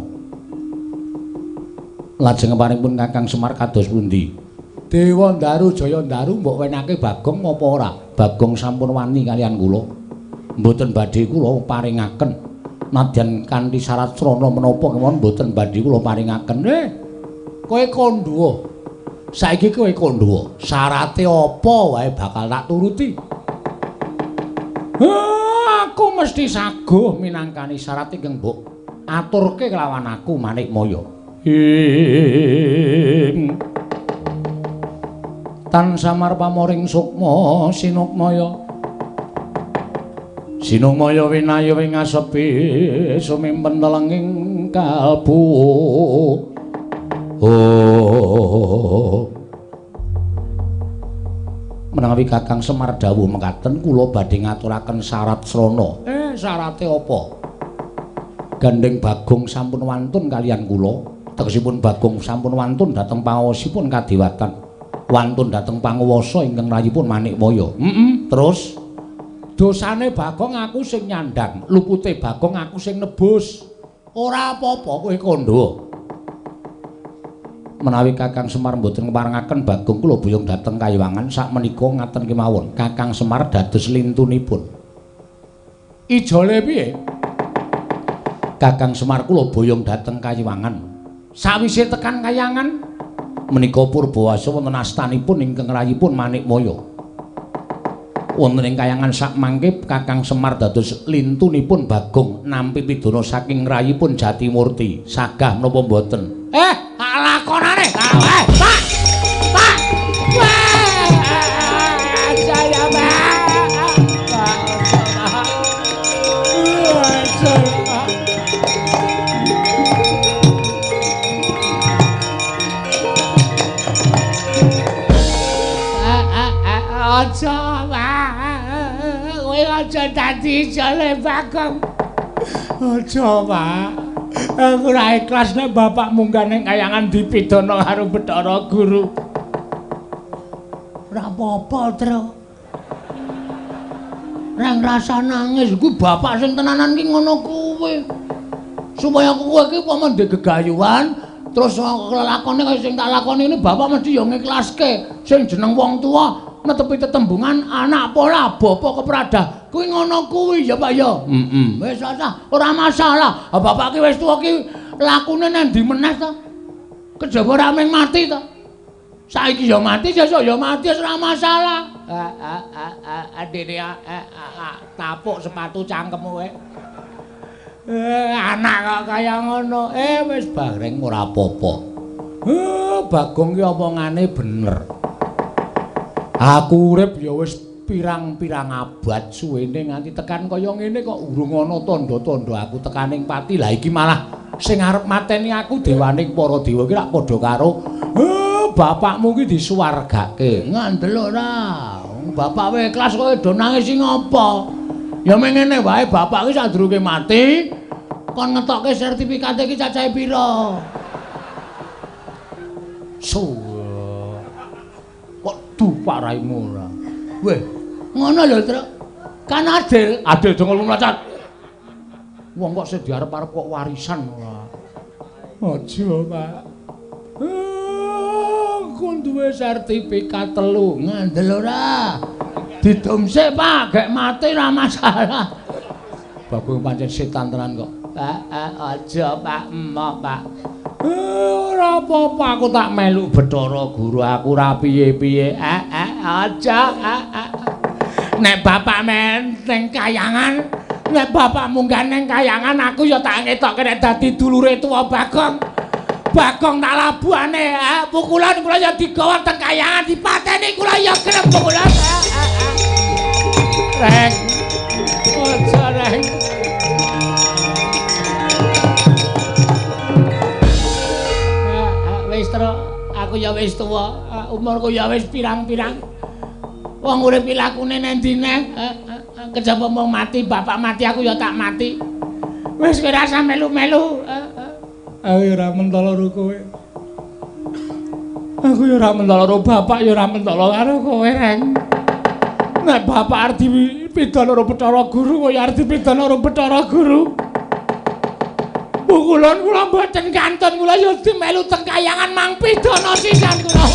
Lajeng paringipun Kakang Semar kados pundi? Dewa Ndaru Jaya Ndaru mbok wenake Bagong apa ora? Bagong sampun wani kalian kula. Mboten badhe kula paringaken. Nadyan kanthi syarat srana menapa kemawon mboten badhe kula paringaken. Kowe kandha. Saiki kowe kandha. Syarate apa wae bakal tak turuti. Aku mesti saguh minangkani syarat ingkang mbok aturke kelawan aku Manik Maya. Ing tan samar pamoring sukma sinukmaya. Sinukmaya winayu ing asepi sumimpen telenging kalbu. Oh. Menawi Kakang Semar dawuh mekaten kula badhe ngaturaken syarat srana. Syarate apa? Gandeng Bagong sampun wantun kaliyan kula, tegesipun Bagong sampun wantun dhateng pangaosipun kadewatan. Wantun dhateng panguwasa ingkang rayipun Manikmaya. Terus dosane Bagong aku sing nyandhang, lupute Bagong aku sing nebus. Ora apa-apa kowe kandha. Menawi Kakang Semar mboten ngparengaken Bagong kula boyong dhateng Kayiwangan sakmenika ngaten kemawon. Kakang Semar dados lintunipun. Ijole piye? Kakang Semar kula boyong dhateng Kayiwangan. Sawise tekan Kayangan menika purbawasa wonten astanipun ingkang rayipun Manikmaya. Wonten ing Kayangan sakmangke Kakang Semar dados lintunipun Bagong nampi pidana saking rayipun Jatimurti. Sagah menapa mboten? Lakonane. Pak. Pak. Saya, Pak. Aja, Pak. Kowe aja dadi jale Bagong. Aja, Pak. Aku ora ikhlas nek bapak munggah ning kayangan dipidana karo Bathara Guru. Ora apa-apa, Tru. Reng rasa nangis kuwi bapak sing tenanan ki ngono kuwi. Supaya kowe iki upama ndek gegayuhan terus lelakone kaya sing tak lakoni ini bapak mesti ya ngiklaske. Sing jeneng wong tuwa netepi tetembungan anak pola bapa kepradah. Kuwi ngono kuwi ya Pak ya. Wis ora masalah. Bapak ki wis tuwa ki lakune nang ndi meneh to? Kejaba ora mung mati to. Saiki ya mati, sesuk ya mati, wis ora masalah. Adene tapuk sepatu cangkemmu kowe. Anak kok kaya ngono. Wis bareng ora apa-apa. Bagong ki omongane bener. Aku urip ya wis pirang-pirang abad suwene nganti tekan kaya ngene kok urung ana tandha-tandha aku tekaning pati. Lah iki malah sing arep mateni aku dewaning para dewa iki rak padha karo bapakmu ki disuwargake. Ngandel ora. Bapak wae ikhlas kowe do nangis sing apa? Ya mengene wae bapak ki sadurunge mati kon ngetokke sertifikate iki cacahe pira? Kok dupak raimu ora. Weh, ngono lho, Truk. Kan adil. Adil dong mlacat. Wong kok sing diarep-arep kok warisan ora. Aja, Pak. Aku duwe sertifikat 3. Ngandel ora. Didum sik, Pak, gek mati ora masalah. Bagong pancen setan tenan kok. Pak, aja, Pak, emoh, Pak. Ora apa-apa aku tak melu Bathara Guru aku ora piye-piye. Aja. Nek bapak men ning kayangan, nek bapak munggah ning kayangan aku ya tak ngetokke nek dadi dulure tuwa Bagong. Bagong tak labuhane, pukulan kula ya digawa teng kayangan dipateni kula ya gelem pukulan. Reng. Aja reng. Wis terus aku ya wis tuwa, umurku ya wis pirang-pirang. Wong urip lakune nang ndi neh, kejaba mung mati, bapak mati aku ya tak mati. Wis kowe rasa melu-melu. Aku ya ora mentolo karo kowe. Aku ya ora mentolo karo bapak ya ora mentolo karo kowe, Reng. Nek bapak arep dipidana karo Bathara Guru, kowe arep dipidana karo Bathara Guru. Pukulan kula mboten kantun kula ya dimelu teng kayangan mang pidana sisan kula.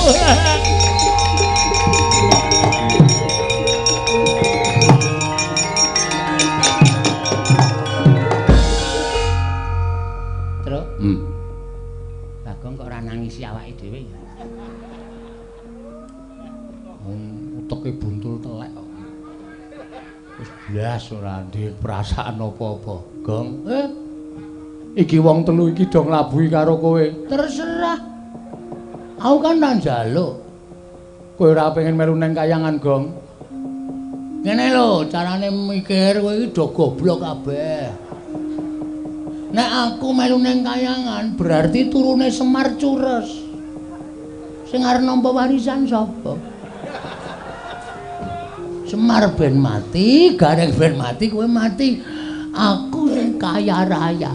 Truk. Bagong kok ora nangisi awake dhewe ya. Uteke buntul telek kok. Wis blas ora duwe perasaan apa-apa, Gong. Iki wong telu iki do nglabuhi karo kowe. Terserah. Aku kan ora njaluk. Kowe ora pengen melu nang kayangan, Gong. Ngene lho, carane mikir kowe iki do goblok kabeh. Nek aku melu nang kayangan berarti turune Semar cures. Sing arep nampa warisan sapa? Semar ben mati, Gareng ben mati, kowe mati. Aku sing kaya raya.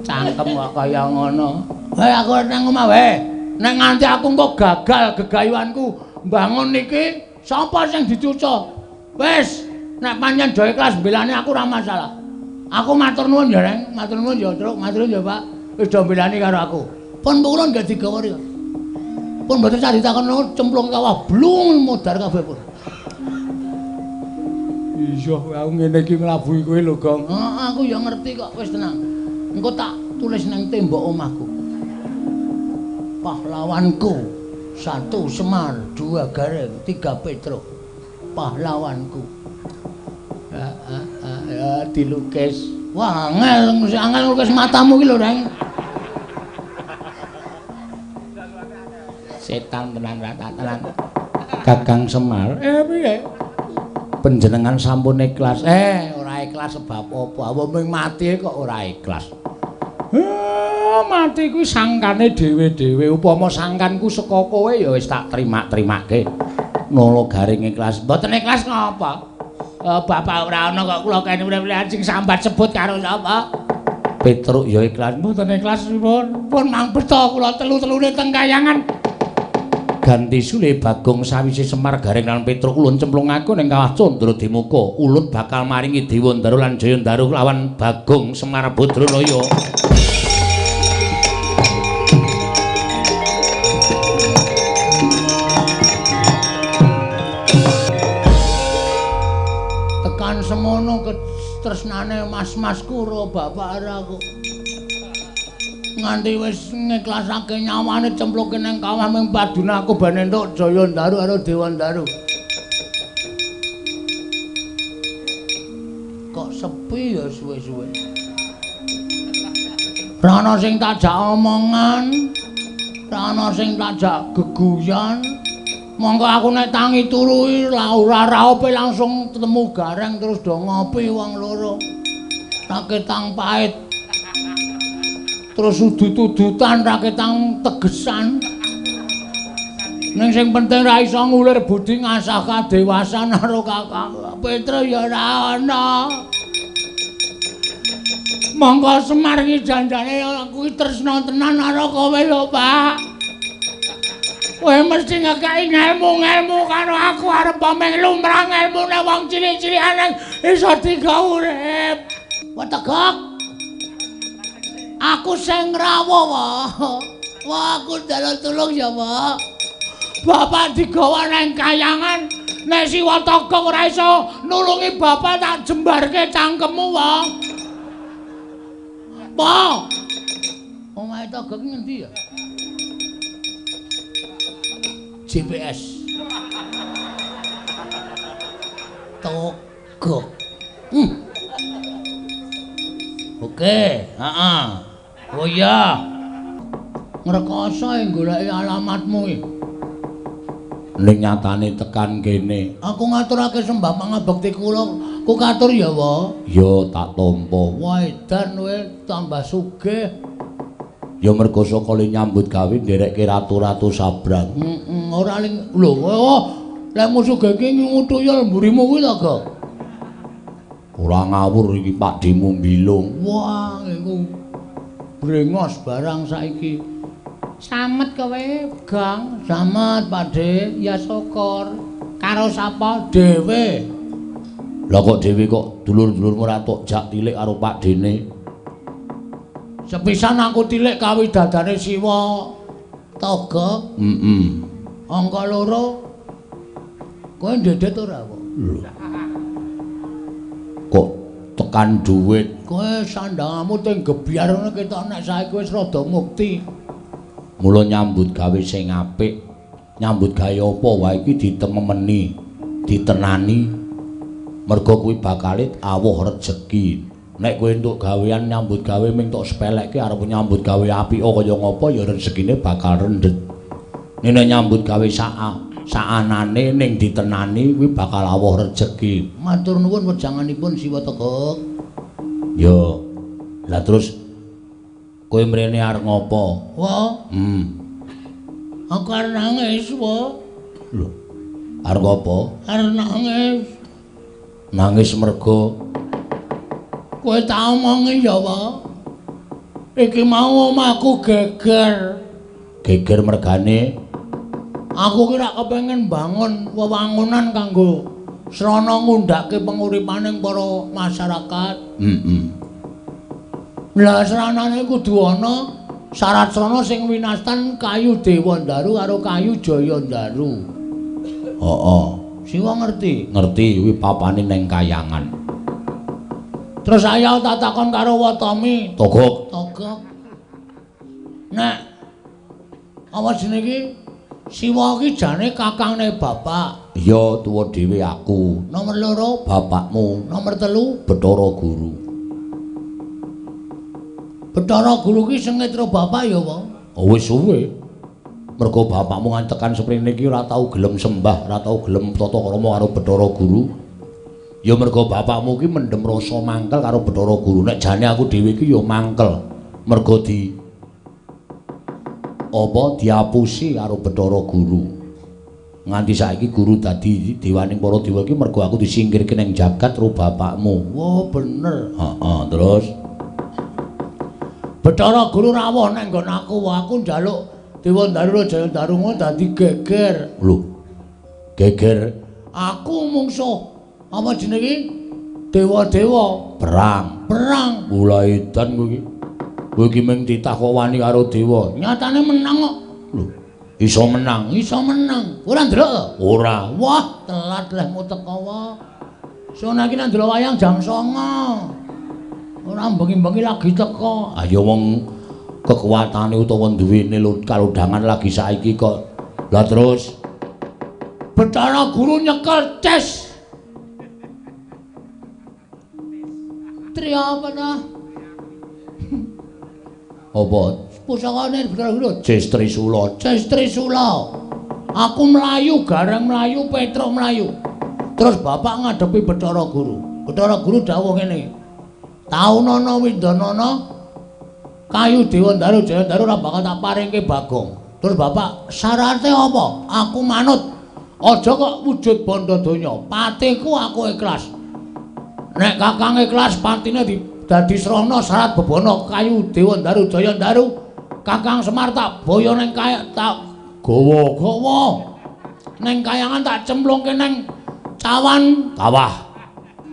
Cangkem kok kaya ngono. Hei, aku nang omah wae. Nek nganti aku engko gagal gegayuhanku mbangun iki, sapa sing dicuca? Wis, nek pancen do ikhlas mbelani aku ora masalah. Aku matur nuwun ya, Reng. Matur nuwun ya, Truk. Matur nuwun ya, Pak. Wis do mbelani karo aku. Pun kula nggih digawa riyo. Pun mboten sah ditakon cemplung kawah blung modar kabeh pun. Iya, aku ngene iki nglabuhi kowe lho, Gong. Heeh, aku ya ngerti kok, wis tenang. Engko tak tulis nang tembok omahku. Pahlawanku 1 Semar, 2 Gareng, 3 Petruk. Pahlawanku. Ya dilukis. Wah, angel, angel nglukis matamu iki lho, Reng. Setan tenan rata tenan. Kakang Semar, piye? Panjenengan sampun ikhlas. Ora ikhlas sebab apa? Wong ming mati kok ora ikhlas. Mati kuwi sangkane dhewe-dhewe. Upama sangkanku saka kowe ya wis tak terima-terimake. Nolo Garing ikhlas. Mboten ikhlas ngapa? Bapak ora ana kok kula kene mrene sing sambat sebut karo sapa? Petruk ya ikhlas. Mboten ikhlas pun. Pun mang beto kula telu-telune teng kayangan. Ganti sule Bagong sawise Semar Gareng lan Petruk ulun cemplungake ning kawah Candra Dimuka. Ulun bakal maringi Dewandaru lan Jayandaru lawan Bagong Semar Badranaya. Tekan semono ketresnane mas-masku ro bapak aku. Nganti wis ngiklasake nyawane cempluke nang kawah ming padune aku ben entuk Jayandaru karo Dewandaru. Kok sepi ya suwe-suwe. Ra ana sing tak jak omongan, ra ana sing tak jak geguyon. Monggo aku nek tangi turu ora raope langsung ketemu Gareng terus do ngopi wong loro. Raketang pait. Terus udut-udutan raketang tegesan. Ning sing penting ra iso ngulir budi ngasah kadewasan karo Kakang Petruk ya ora ana. Monggo Semar iki janjane aku iki tresna tenan karo kowe lho, Pak. Kowe mesti ngekeki ngelmu-ngelmu karo aku arep meng lumrah ngelmune wong cilik-cilikan iso digawe urip. Wah tegak. Aku sing ngrawuh, Wah. Wah, aku njaluk tulung ya, Wah. Bapak digawa nang kayangan, nek Siwa Togok ora iso nulungi bapak tak jembarke cangkemmu, Wah. Wah. Omahe Togok ngendi ya? GPS. Togok. Oke, heeh. Oh iya. Ngrekoso goleki alamatmu iki. Ning nyatane tekan kene. Aku ngaturake sembah pangabekti kula, ku katur ya, Wa. Ya tak tampa. Wah, edan kowe tambah sugih. Ya mergo saka le nyambut gawe nderekke ratu-ratu sabrang. Heeh, ora ling lho, oh, lek sugih iki nguyul mburimu kuwi to, Gok. Ora ngawur iki Pakdhemu mbilung. Wah, iku brengos barang saiki. Slamet kowe, Gong. Slamet, Pakdhe. Ya syukur. Karo sapa? Dhewe. Lah kok dhewe kok dulur-dulurmu ora tok jak tilik karo Pakdhene? Sepisan aku tilik kawidadane Siwa Togok. Heeh. Angka 2. Kowe ndedet ora kok? Lho. Kok tekan duit? Kowe sandangamu teng gebyar ngono ketok nek saiki wis rada mukti. Mula nyambut gawe sing apik. Nyambut gawe apa wae iki ditememeni, ditenani. Mergo kuwi bakale awuh rejeki. Nek kowe entuk gawean nyambut gawe ming tok sepelekke arep nyambut gawe apik kaya ngapa ya rezekine bakal rendhet. Nek nyambut gawe saanane ning ditenani kuwi bakal awuh rejeki. Matur nuwun wejanganipun Siwa Togok. Ya. Lah terus kowe Kowe mrene arep ngopo? Wah. Aku arep nangis, wah. Lho. Arep ngopo? Arep nangis. Nangis mergo kowe tak omongi ya, wah. Iki mau omahku geger. Geger mergane aku ki rak kepengin bangun wewangunan kanggo srana ngundhake penguripaning para masyarakat. Lah sranane kudu ana syarat srana sing winastan kayu Dewandaru karo kayu Jayandaru. Heeh. Siwa ngerti? Ngerti kuwi papane ning kayangan. Terus ayo tak takon karo Watomi. Togok. Togok. Nek apa jenenge iki? Siwa iki jane kakangne bapak. Iya, tuwa dhewe aku. Nomor 2 bapakmu. Nomor 3 Bathara Guru. Bathara Guru ki sengit karo bapak ya, Pak? Oh, wis suwe. Mergo bapakmu ngantekan seprene iki ora tau gelem sembah, ora tau gelem tata krama karo Bathara Guru. Ya mergo bapakmu ki mendem rasa mangkel karo Bathara Guru. Nek jane aku dhewe iki ya mangkel. Mergo di apa diapusi karo Bathara Guru. Nganti saiki guru dadi dewaning para dewa iki mergo aku disingkirke ning jagat karo bapakmu. Wah, bener. Heeh, terus Bathara Guru rawuh nang nggon aku, aku njaluk Dewandaru Jayandaru ngono dadi geger. Lho. Geger. Aku mungsuh apa jenenge iki? Dewa-dewa perang. Perang. Mulai edan kowe iki. Kowe iki mung titah kok wani karo dewa. Nyatane menang kok. Lho, iso menang. Iso menang. Ora ndelok to? Ora. Wah, telat lehmu teko wae. Sono iki nang ndelok wayang jam 09.00. Ora bengi-bengi lagi teko. Ayo wong kekuatane utawa duwene kalodhangan lagi saiki kok. Lah terus Bathara Guru nyekel ces. Tri apa ta? Apa? Pusakane Bathara Guru Ces Trisula. Ces Trisula. Aku mlayu, Gareng mlayu, Petruk mlayu. Terus bapak ngadepi Bathara Guru. Bathara Guru dawuh ngene. Taunana windanana kayu Dewandaru Jayandaru ora bakal tak paringke Bagong. Terus bapak syarate apa? Aku manut. Aja kok wujud bondo donya. Patiku aku ikhlas. Nek kakang ikhlas patine dadi srana syarat bebana kayu Dewandaru Jayandaru. Kakang Semar tak boyo ning kaya tak gawa-gawa. Ning kayangan tak cemplungke ning cawan kawah.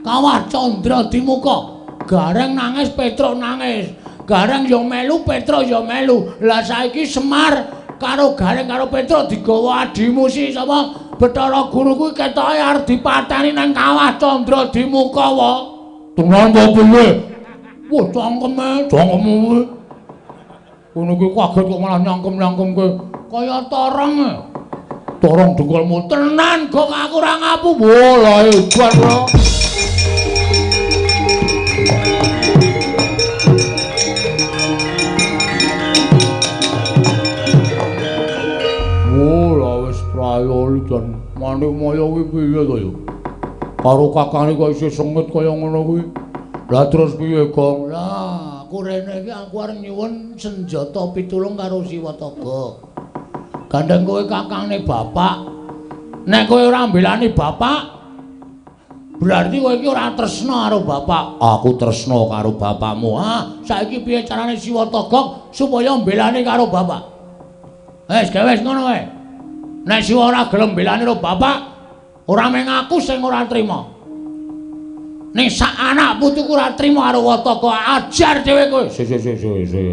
Kawah Candra Dimuka. Gareng nangis, Petruk nangis. Gareng ya melu, Petruk ya melu. Lah saiki Semar karo Gareng karo Petruk digawa adimu si sapa? Bathara Guru kuwi ketoke arep dipateni nang kawah Candra Dimuka wae. Tenan to piye? Wah, cangkeme, cangkeme kuwi. Ngono kuwi kaget kok malah nyangkem-nyangkemke kaya torong. Torong dengkulmu tenan kok aku ora ngapu. Wah, lah hebat lho. Jan Manikmaya kuwi piye to ya? Karo kakange kok isih sengit kaya ngono kuwi. Lah terus piye, Gong? Lah, aku rene iki aku arep nyuwun senjata pitulung karo Siwa Togok. Gandeng kowe kakangne bapak. Nek kowe ora mbelani bapak, berarti kowe iki ora tresna karo bapak. Aku tresna karo bapakmu. Ah, saiki piye carane Siwa Togok supaya mbelani karo bapak? Wis, gawe wis ngono wae. Nek Siwa ora gelem mbelani karo bapak, ora mung aku sing ora trima. Ning sak anak putuku ora trima karo Wataka, ajar dhewe kowe. Si si si si si.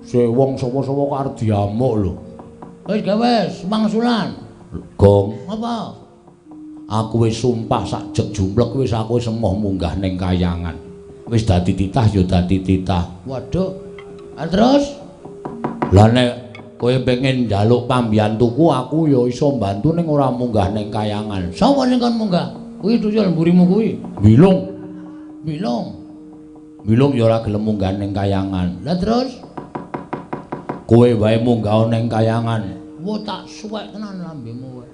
Si wong sapa-sapa kok arep diamuk lho. Wis gawe wis mangsulan. Gong, apa? Aku wis sumpah sak jek jumlek wis aku wis emoh munggah ning kayangan. Wis dadi titah ya dadi titah. Waduh. Ah terus? Lah nek kowe pengen njaluk pambiyantuku aku ya iso mbantu ning ora munggah ning kayangan. Sapa sing kon munggah? Kuwi tuyul mburimu kuwi. Bilung. Bilung. Bilung ya ora gelem munggah ning kayangan. Lah terus? Kowe wae munggah ning kayangan. Wah tak suwek tenan lambemu kowe.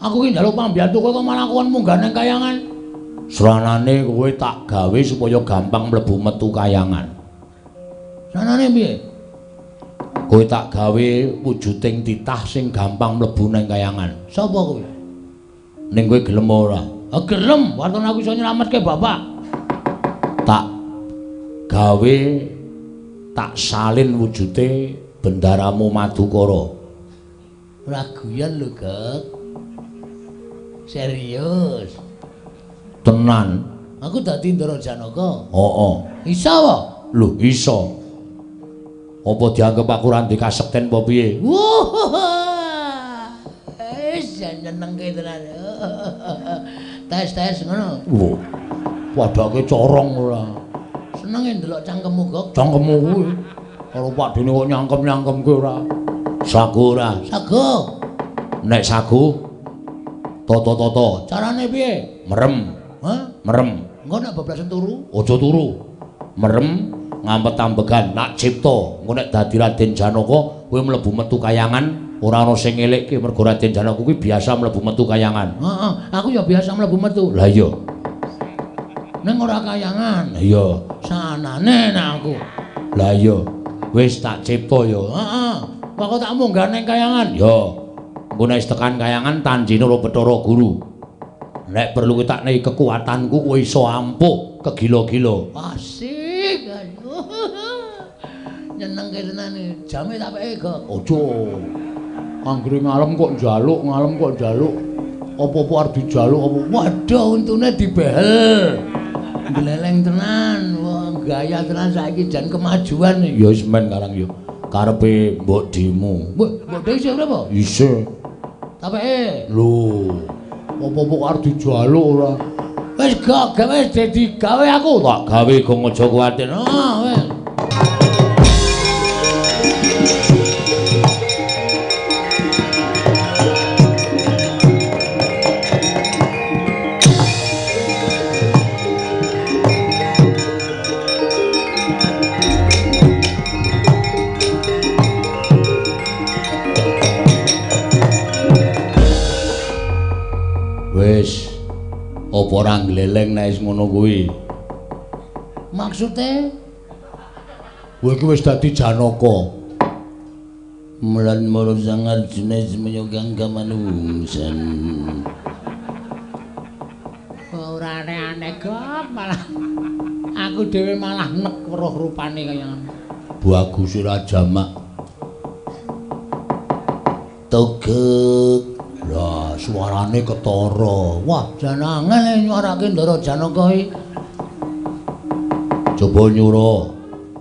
Aku ki njaluk pambiyantu kowe kok malah kon munggah ning kayangan. Sranane kowe tak gawe supaya gampang mlebu metu kayangan. Sanane piye? Kowe tak gawe wujuding titah sing gampang mlebu nang kayangan. Sapa kowe? Ning kowe gelem ora? Ah gelem, waton aku iso nyelametke bapak. Tak gawe tak salin wujude bendaramu Madukara. Ora guyon lho, Gek. Serius. Tenan. Aku dadi Ndara Janaka. Heeh. Iso apa? Lho, iso. Apa dianggep aku ora ndek kasekten apa piye? Wah. Wis nyenengke tenan. Tes-tes ngono. Wah. Padake corong ora. Senenge ndelok cangkemmu, Gok. Cangkemmu kuwi. Karo Pak Dene kok nyangkem-nyangkemke ora. Sagu ora? Sagu. Nek sagu toto-toto. Carane piye? Merem. Hah? Merem. Engko nek bablasen turu? Aja turu. Merem ngampet ambegan nak cipta. Engko nek dadi Raden Janaka kowe mlebu metu kayangan ora ana sing ngelekke mergo Raden Janaka kuwi biasa mlebu metu kayangan. Heeh, aku ya biasa mlebu metu. Lah iya. Ning ora kayangan. Iya. Sanane nek aku. Lah iya. Wis tak cipta ya. Heeh. Kok tak munggah ning kayangan? Ya. Engko nek wis tekan kayangan tanjine ora Bathara Guru. Nek perlu tak nei kekuatanku kowe iso ampuh kegila-gila. Asik. Nyenengke tenan. Jame tak peke, Gok. Aja. Anggere ngalem kok njaluk, ngalem kok njaluk. Apa-apa arep dijaluk apa? Waduh, untune dibehel. Gleleng tenan. Wah, gaya tenan saiki jan kemajuan. Ya wis men karang ya. Karepe mbok demo. Mbok dhewe isih urip apa? Isih. Tak peke. Lho. Apa-apa kok arep dijaluk ora? Wis gak gawe dadi gawe aku. Tak gawe gong aja kuwatir. Ah, wis. Wis apa ora gleleng nek wis ngono kuwi? Maksude kowe iki wis dadi Janaka. Mulan mara sang Arjuna semenyokang kamanungsan. Ora aneh-aneh kok malah aku dhewe malah nek weruh rupane kaya ngono. Bagus ora jamak. Togek. Lah suarane ketara. Wah, jan angel nyuarake Ndara Janaka iki. Coba nyura.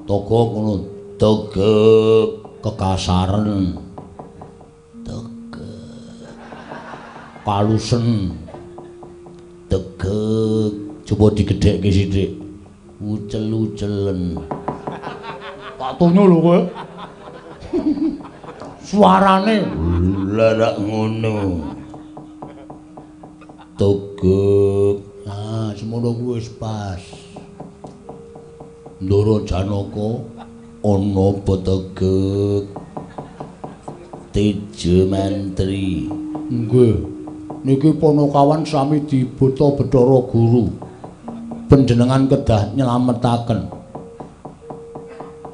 Togok ngono. Togek kekasaren. Togek. Kalusen. Tegek. Coba digedhekke sithik. Ucel-ucelen. Tak tonyo lho kowe. Suarane larak ngono. Togek. Ah, semono kuwi wis pas. Ndara Janaka ana apa tegek? Tejo mantri. Nggih. Niki panakawan sami dibeta Bathara Guru. Panjenengan kedah nyelametaken.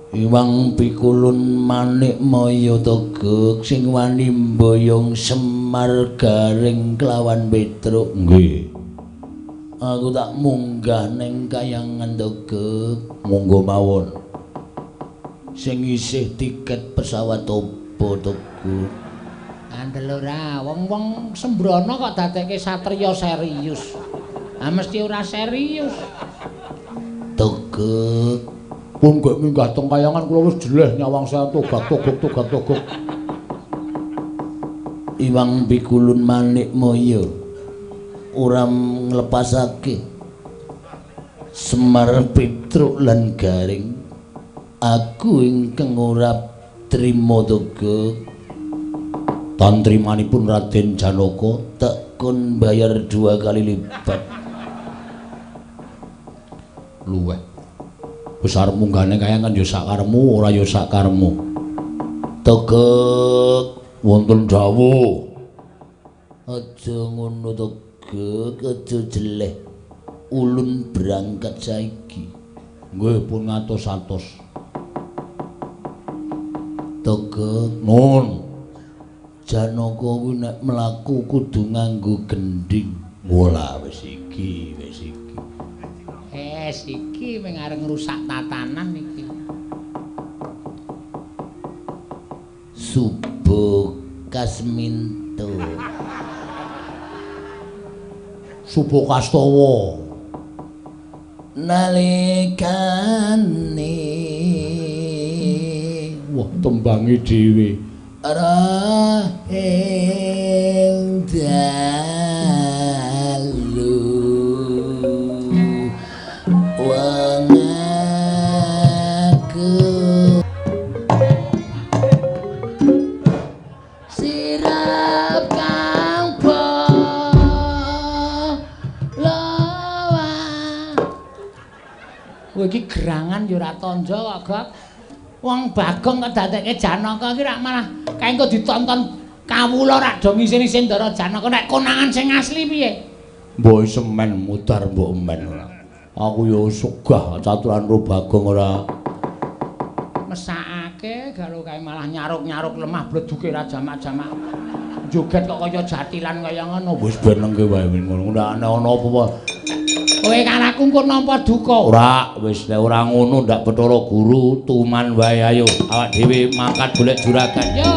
Iwang pikulun manik maya tegek sing wani mboyong Semar Garing kelawan Petruk. Nggih. Aku tak munggah ning kayangan tegek. Monggo mawon. Sing isih tiket pesawat opo tegek? Andel ora, wong-wong sembrono kok dadekke satriya serius. Ah mesti ora serius. Tegek. Pun gek minggah teng kayangan kula wis jeleh nyawang saya togak togok togak togok. Iwang pikulun manik maya ora nglepasake Semar Petruk lan Garing. Aku ingkang ora trima tegek. Tantrimanipun Raden Janaka tak kon bayar 2 kali lipat. Luweh. Wis arep munggahne kayangan ya sak karepmu, ora ya sak karepmu. Tegek wonten dawuh. Aja ngono tegek, aja jeleh. Ulun berangkat saiki. Nggih pun ngatos-atos. Togok nun. Janaka kuwi nek mlaku kudu nganggo gendhing. Wala wis iki, wis iki. Wis iki mung arep ngrusak tatanan iki. Subo Kasminto. Subo Kastowo. Nalikane wah tembange dhewe. Rahing dalu wong aku sirap kang bolawa. Kowe iki gerangan ya ora tandha kok, Gok. Wong Bagong kok dadekke Janaka iki rak malah kae engko ditonton kawula rak do ngisin-isin Ndara Janaka nek konangan sing asli piye? Mbok semen mudar mbok men ora. Aku ya sugah caturan ro Bagong ora. Mesakake garo kae malah nyaruk-nyaruk lemah bleduke ra jamak-jamak. Joget kok kaya jatilan kaya ngono. Wis benengke wae ngono ora ana apa-apa. Kowe karo aku engko nampa duka. Ora, wis nek ora ngono ndak Bathara Guru tuman wae ayo awak dhewe mangkat golek juragan. Yo.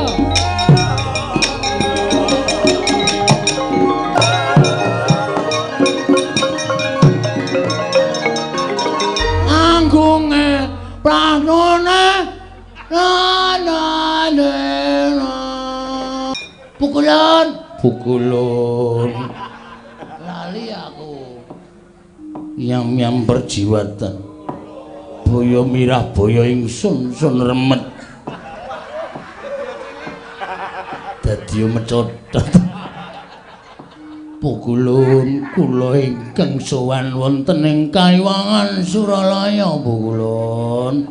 Anggunge pranone na na na. Pukulun, pukulun. Lali aku. Yam-yam perjiwatan. Boyo mirah boyo ingsun sun remet. Dadi mecotot. Pukulun kula ingkang sowan wonten ing Kaiwangan Suralaya pukulun.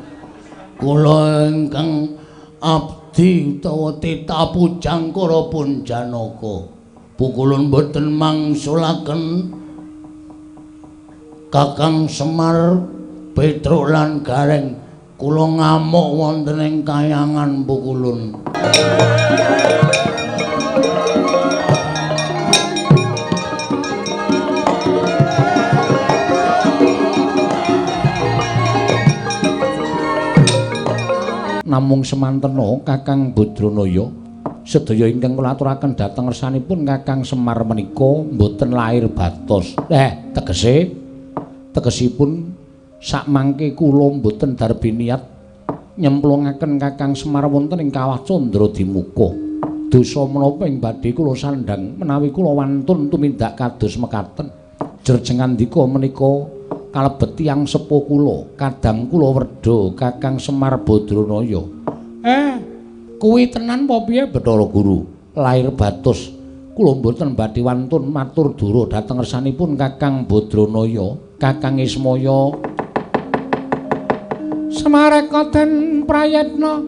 Kula ingkang abdi utawa tita pujangkara pun Janaka. Pukulun boten mangsulaken Kakang Semar, Petruk lan Gareng kula ngamuk wonten ing kayangan pukulun. Namung semantena Kakang Badranaya sedaya ingkang kula aturaken dhateng ngersanipun Kakang Semar menika mboten lair batos. Tegese tegesipun sakmangke kula mboten darbi niat nyemplungaken Kakang Semar wonten ing Kawah Candra Dimuka. Dosa menapa ing badhe kula sandhang menawi kula wantun tumindak kados mekaten. Jerjengandika menika kalebet tiyang sepuh kula, kadang kula werda Kakang Semar Badranaya. Kuwi tenan apa piye Bathara Guru? Lair batos kula mboten badhe wantun matur dura dhateng ngersanipun Kakang Badranaya, Kakang Ismaya. Semareka den prayetna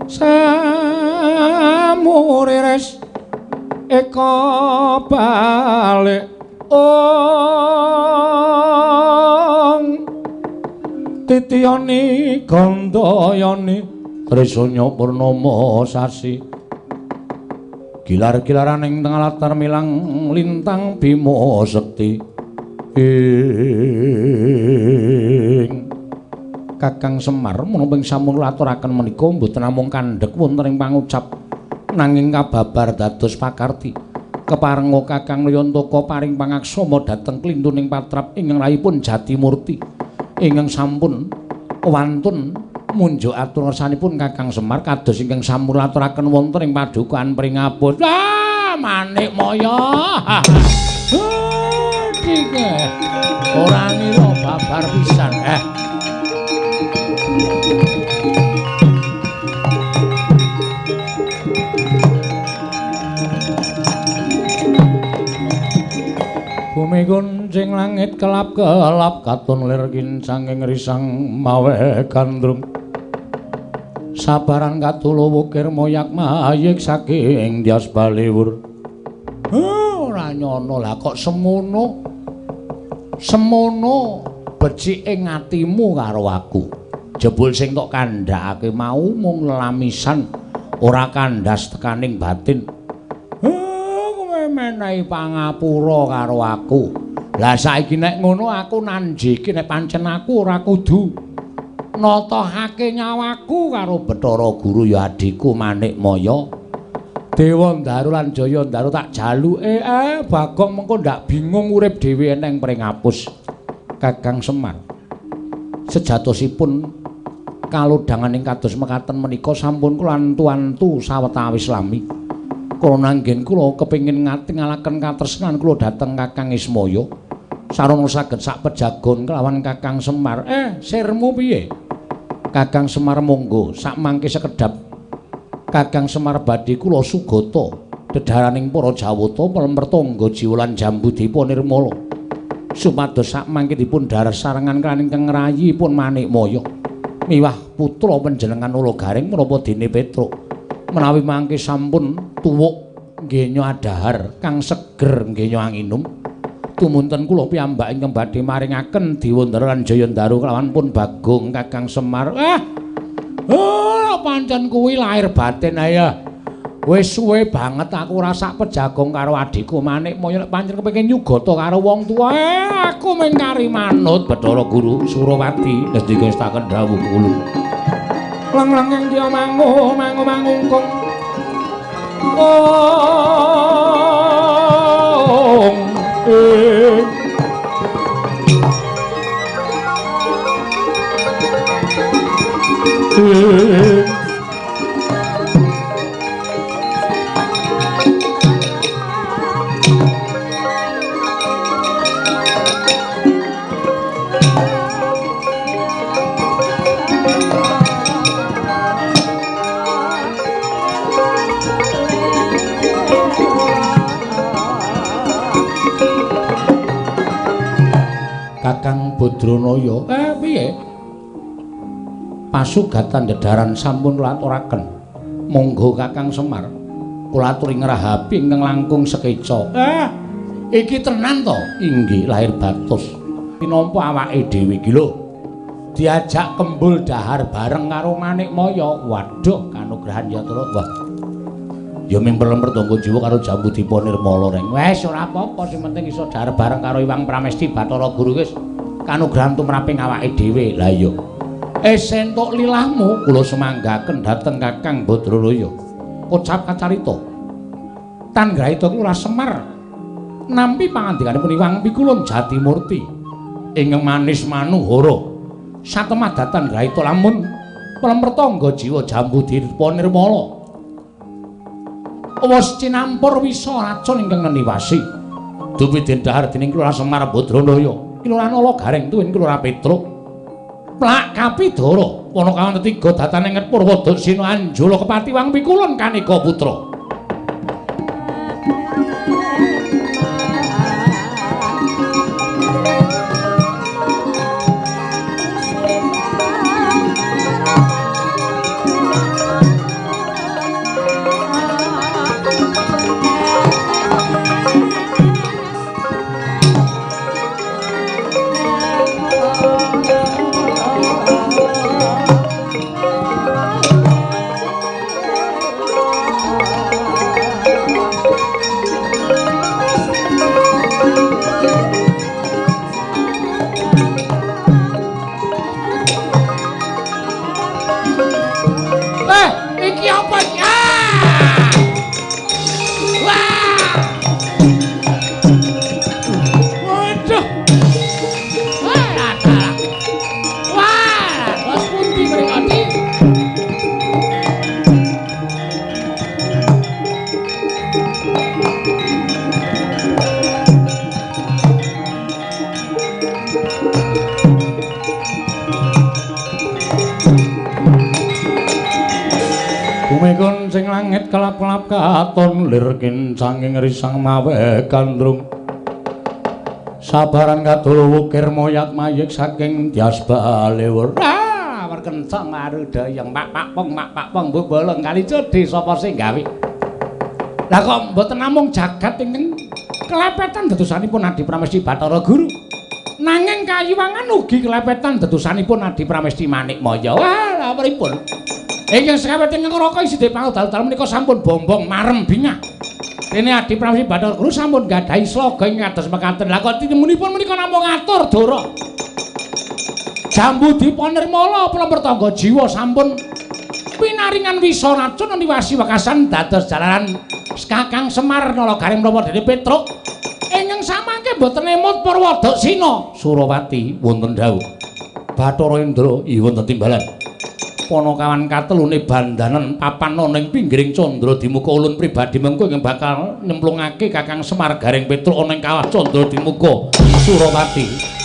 samuriris eka balik ong titiyani gandayani trisanya purnama sasi gilar-gilaran ing tengah latar milang lintang bima sekti ing Kakang Semar menapa ing sampun aturaken menika mboten namung kandhek wonten ing pangucap nanging kababar dados pakarti. Keparenga Kakang Nayantaka paring pangaksama dhateng klintuning patrap ingkang rahipun Jatimurti ingkang sampun wantun munjuk atur ngersanipun Kakang Semar kados ingkang sampun aturaken wonten ing padukaan Pringapus. Ah, manik maya. Iki ora ngira babar pisan. Bumi guncing langit kelap-kelap katon lir kincang ing risang mawe gandrung. Sabaran katulo wukir moyak mayik saking Dyas Baliwur. Ora nyono lah kok semono. Semono becike atimu karo aku. Jebul sing tok kandhakake mau mung lelamisan, ora kandhas tekaning batin. Kowe menehi pangapura karo aku. Lah saiki nek ngono aku nanjiki nek pancen aku ora kudu natohake nyawaku karo Bathara Guru ya adhiku Manikmaya. Dewa Ndaru lan Jaya Ndaru tak jaluke Bagong mengko ndak bingung urip dhewe eneng pringapus. Kakang Semar, sejatosipun kalodhangan ing kados mekaten menika sampun kula antu-antu sawetawis lami. Kula nanggen kula kepengin ngatingalaken katresnan kula dhateng Kakang Ismaya. Sarana saged sak pejagon kelawan Kakang Semar. Sirmu piye? Kakang Semar monggo sakmangke sekedhap. Kakang Semar badhe kula sugata dedharaning para Jawata pelempertangga jiwa lan jambu dipa nirmala. Supados sakmangke dipun dhahar sarengan kaliyan ingkang ngrayipun Manikmaya. Miwah putra panjenengan Ula Garing menapa dene Petruk. Menawi mangke sampun tuwuk nggenya adhahar kang seger nggenya anginum. Tumunten kula piyambak ingkang badhe maringaken Dewa Ndara lan Jaya Ndaru kelawan pun Bagong Kakang Semar. Pancen kuwi lahir batin ayo. Wis suwe banget aku ora sak pejagong karo adhiku Manikmaya. Nek pancen kepengin nyugata karo wong tuwa, aku mung kari manut Bathara Guru Surawati. Ngendika estaken dawuh kula. Leng-lengeng dia mangu mangu mangungkung. Ong Kakang Badranaya, piye? Pasugatan dedharan sampun kula aturaken. Monggo Kakang Semar, kula aturi ngrahapi ingkang langkung sekeca. Iki tenan to? Inggih, lahir batus. Pinampa awake dhewe iki lho. Diajak kembul dahar bareng karo Manikmaya. Waduh, kanugrahan ya Truk. Wah. Ya mimper-lemper tangga jiwa karo Jambu Dipa Nirmala reng. Wes ora apa-apa, sing penting iso dahar bareng karo Iwang Pramesti Bathara Guru wis kanugrahan tumraping awake dhewe. Lah iya. Entuk lilahmu kula semanggaken dhateng Kakang Badranaya. Kocap kacarita. Tan grahita kula Semar nampi pangandikanipun Iwang Pikulun Jatimurti ingkang manis manuhara. Satemah datan grahita lamun pelemper tangga jiwa Jambu Dipa Nirmala. Wis cinampur wisa racun ingkang ngeniwasi. Dupi den dhahar dening Kelurahan Semar Badranaya, Kelurahan Ala Gareng tuwin Kelurahan Petruk. Plak kapidara wana kawan tetiga datane ing Purwodaksina Anjala kepati Wang Pikulun kaneka putra. Gumekon sing langit kelap-kelap katon lir kincanging risang mawe gandrung. Sabaran kadol wukir moyat mayik saking Tyas Balewur. Ah, werkenceng arudayang pak pak pong mak pak pong mbok bolong kali jodi sapa sing gawe. Lah kok mboten namung jagat ingkang kelepetan dadosanipun Adi Pramesti Bathara Guru. Nanging kayuwangan ugi kelepetan dedusanipun Adi Pramesti Manikmaya. Wah, lha pripun? Ingkang sekawet ing Raka isih pangodal-dal menika sampun bombong marem bingah. Dene Adi Pramesti Bathara Guru sampun gadhahi sloga ing kados mekaten. Lah kok tinemunipun menika namung ngatur dara. Jambu Dipa Nirmala Plempertangga jiwa sampun pinaringan wisa racun niwasi wekasan dados jalaran Kakang Semar Nala Garing menapa dene Petruk ingkang samangke boten emut Purwadaksina. Surawati wonten dawuh. Bathara Indra wonten timbalan. Panakawan katelune bandanan papan ana ing pinggiring Candra Dimuka ulun pribadi mengko ingkang bakal nyemplungake Kakang Semar Gareng Petruk ana ing kawah Candra Dimuka. Surawati.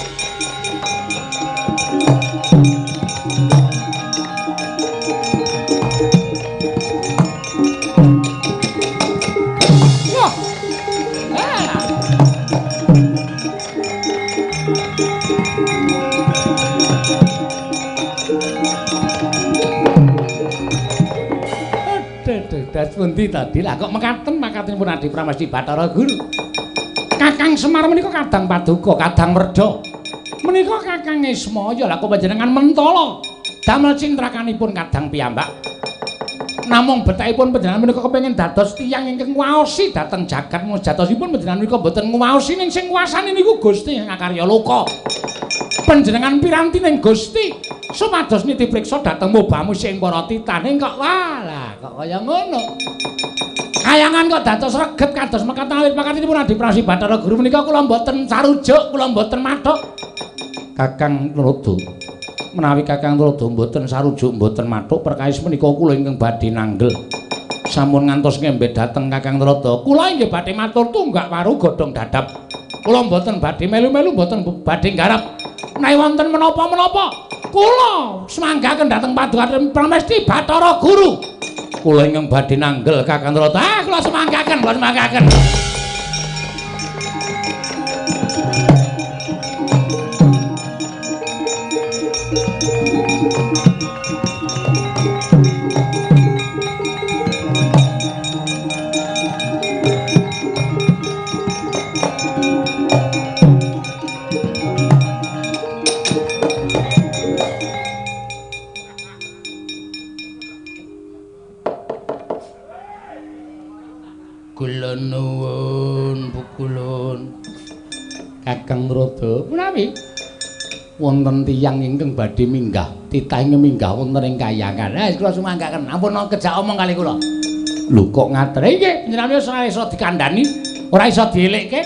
Das pundi tadi lah kok mekaten makatenipun Adi Pramesti Bathara Guru. Kakang Semar menika kadang paduka, kadang werda. Menika Kakang Ismaya lah kok panjenengan mentala damel cintrakanipun kadang piyambak. Namung betakipun panjenengan menika kepengin dados tiyang ingkang nguwaosi dhateng jagat sejatosipun panjenengan menika mboten nguwaosi ning sing nguwasani niku Gusti ingkang akarya loka. Panjenengan piranti ning Gusti supados niti priksa dhateng mubamu sing para titaning kok walah kok kaya ngono. Kayangan kok dados reget kados mekaten awit pakatinipun Adi Pramesti Bathara Guru menika kula mboten sarujuk, kula mboten mathuk. Kakang Tuladha, menawi Kakang Tuladha mboten sarujuk mboten mathuk perkawis menika kula ingkang badhe nanggel. Sampun ngantos ngembet dhateng Kakang Tuladha, kula inggih badhe matur tunggak waru godhong dadap. Kula mboten badhe melu-melu mboten badhe nggarap. Menawi wonten menapa-menapa kula semanggaken dhateng Paduka Pramesti Bathara Guru. Kula ingkang badhe nanggel Kakang Tuladha. Ah, kula semanggaken, kula semanggaken. Kula nuwun pukulun. Kakang Tuladha, menawi wonten tiyang ingkang badhe minggah, titah ingkang minggah wonten ing kayangan. Ha kula sumanggaken, ampun kejak omong kali kula. Lho kok ngaten? Nggih, panjenengan wis ora iso dikandhani, ora iso dielikke.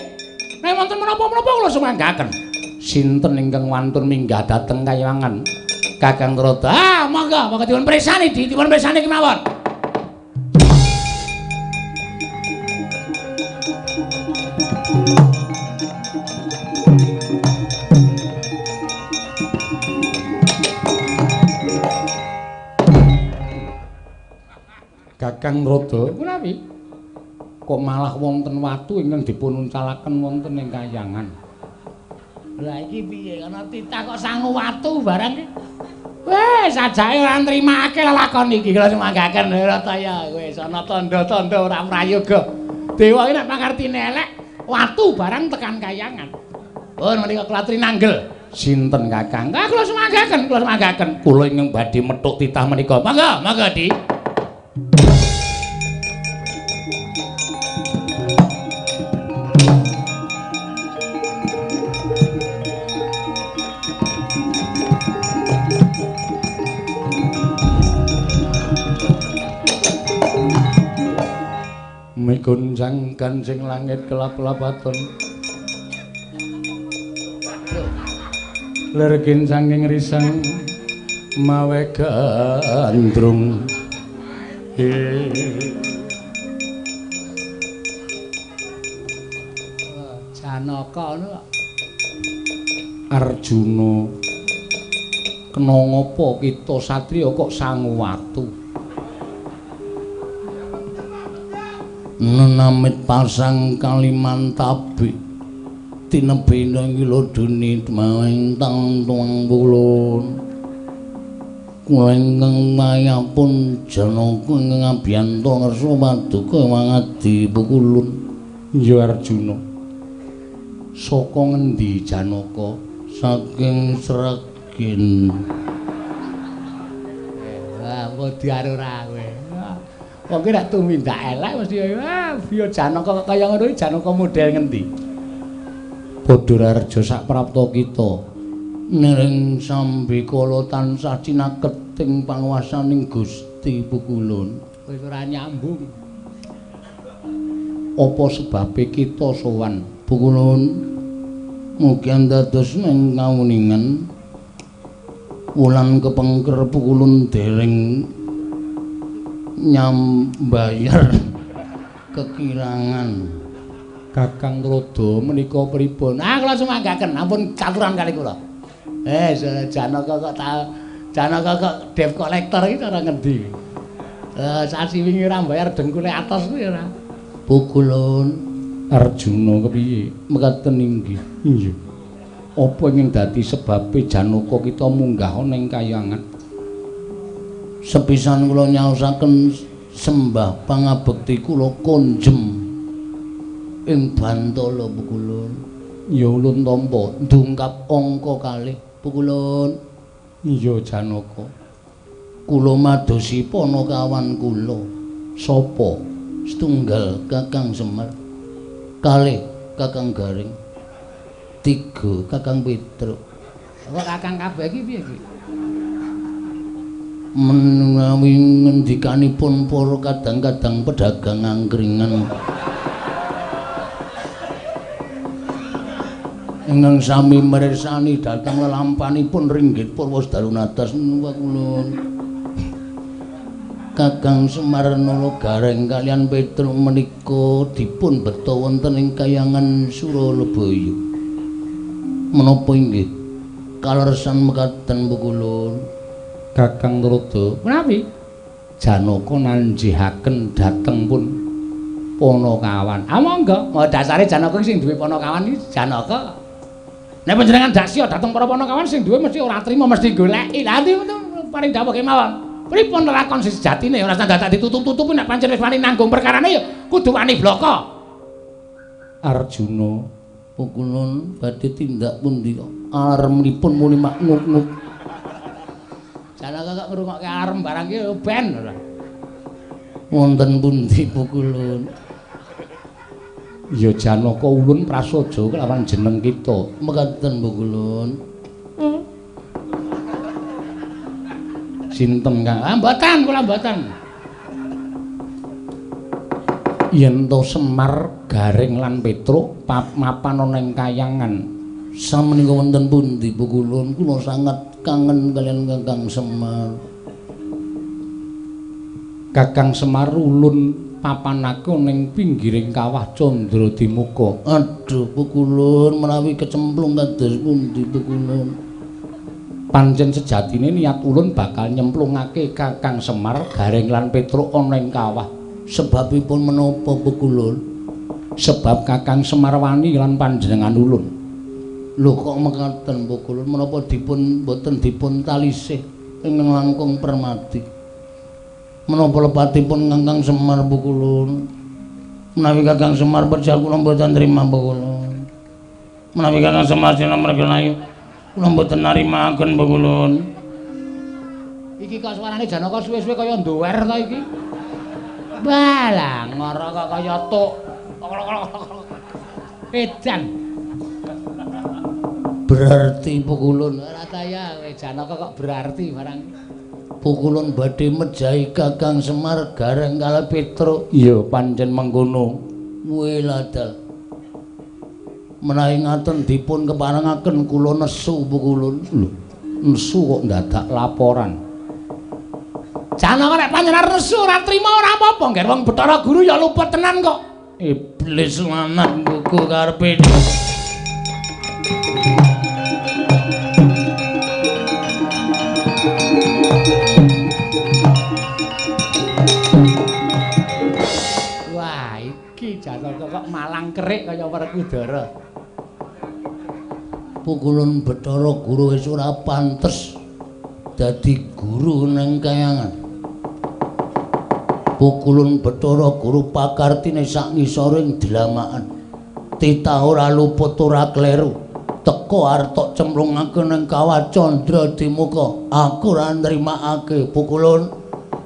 Nek wonten menapa-menapa kula sumanggaken. Sinten ingkang wantun minggah dhateng kayangan? Kakang Tuladha. Ah, monggo, monggo dipun pirsani, dipun pirsani kemawon. Kakang Tuladha, menawi kok malah wonten watu ingkang dipun uncalaken wonten ing kayangan. Lah iki piye ana titah kok sangu watu barang iki. Wes ajake ora nrimake lelakon iki kula sumanggaken Rataya wis ana tandha-tandha ora prayoga. Dewa iki nek pangartine elek watu barang tekan kayangan. Pun menika kula trinanggel. Sinten Kakang? Ah kula sumanggaken, kula sumanggaken. Kula ingkang badhe methuk titah menika. Monggo, monggo Di. Migonjang kancing langit kelap-lapaton. Lergin sanging risang mawe gandrung. Janaka ngono. Arjuna, kena ngapa kita satriya kok sangu watu? Nenamit pasang Kalimantabi tinebina ngiloduni maing tang tuang pulun. Kula ingkang mayapun Janaka ingkang abiyanta ngersa paduka wangadi pukulun. Ya Arjuna, saka ngendi Janaka Saking Sragen. Wah, modiar ora kowe. Wong ki nek tumindak elek mesti wah, ya Janaka kok kaya ngono iki Janaka model ngendi? Badharareja sak prapta kita Niring sambikala tansah cinaketing panguwasaning Gusti Pukulun. Wis ora nyambung. Apa sebabe kita sowan Pukulun? Mugi dados ing kawuningan wulan kepengker Pukulun dereng nyambayar kekirangan. Kakang Tuladha menika pripun? Ah, kula sumanggaken, ampun caturan kali kula. Janaka kok ta Janaka kok debt collector iki cara ngendi? Sasi wingi ora mbayar dengkule atos kuwi ora. Pukulun Arjuna kepiye? Mekaten inggih. Iya. Apa ingkang dadi sebabe Janaka kita munggah ana ing kayangan? Sepisan kula nyaosaken sembah pangabekti kula konjem ing Bantala Pukulun. Ya ulun tampa dungkap angka kalih Pukulun. Iya Janaka. Kula madosi panakawan kula. Sapa? Setunggal Kakang Semar, kalih Kakang Gareng, tiga Kakang Petruk. Kok Kakang kabeh iki piye iki? Menawi ngendikanipun para kadang-kadang pedagang angkringan ingkang sami mirsani dhateng lelampanipun ringgit purwa dalu natas Pukulun. Kakang Semar Nala Gareng kalian Petruk menika dipun beta wonten ing kayangan Suralabaya. Menapa inggih kaleresan mekaten Pukulun? Kakang Tuladha, menawi Janaka nanjihaken dhateng pun Panakawan. Ah monggo, dasare Janaka sing duwe Panakawan iki Janaka. Nek panjenengan daksya dhateng para Panakawan sing duwe mesti ora trima, mesti goleki. Lah paring dawuh kemawon. Pripun lakon sing sejatine ora usah dadak ditutup-tutupi nek pancen wis wani nanggung perkarane ya kudu wani bloko. Arjuna, Pukulun badhe tindak pundi alarmipun muni mak nguk-nguk. Janaka kok ngrungokke alarm barang iki ben ora. Wonten pundi Pukulun? Ya Janaka ulun prasaja kelawan jeneng kita. Mekaten Pukulun. Sinten Kang? Ah mboten, kula mboten. Yen to Semar, Gareng lan Petruk mapan ana ing kayangan. Samenika wonten pundi Pukulun? Kula sangat kangen kalian Kakang Semar. Kakang Semar ulun papanake ning pinggiring kawah Candradimuka. Aduh Pukulun, menawi kecemplung kados pundi Pukulun? Pancen sejatine niat ulun bakal nyemplungake Kakang Semar, Gareng lan Petruk ana ing kawah. Sebabipun menapa Pukulun? Sebab Kakang Semar wani lan panjenengan ulun. Lho kok mekaten Pukulun? Menapa dipun boten dipun talisih ingkang langkung permati? Menapa lepatipun Kakang Semar Pukulun? Menawi Kakang Semar pejah kula mboten trima Pukulun. Menawi Kakang Semar sinamrga kula mboten narimaken Pukulun. Iki kok suarane Janaka suwe-suwe kaya ndower ta iki? Walah, ngoro kok kaya tuk. Edan. Berarti Pukulun ora ta ya, Janaka kok berarti barang. Pukulun badhe mejahi Kakang Semar, Gareng kalih Petruk. Iya, pancen mengkono. Weladal. Menawi ngaten dipun keparengaken kula nesu Pukulun. Lho, nesu kok ndadak laporan. Janaka nek panjenengan nesu ora trima ora apa-apa, ngger wong Bathara Guru ya luput tenan kok. Iblis lanang buku karepe. Wah, iki Janaka kok malang kerik kaya Werkudara. Pukulun Bathara Guru wis ora pantes dadi guru nang kayangan. Pukulun Bathara Guru pakartine sak ngisoring dlamakan. Titah ora luput ora kleru. Teko arep cemplungake ning Kawah Candra Dimuka. Aku ora nrimakake pukulun.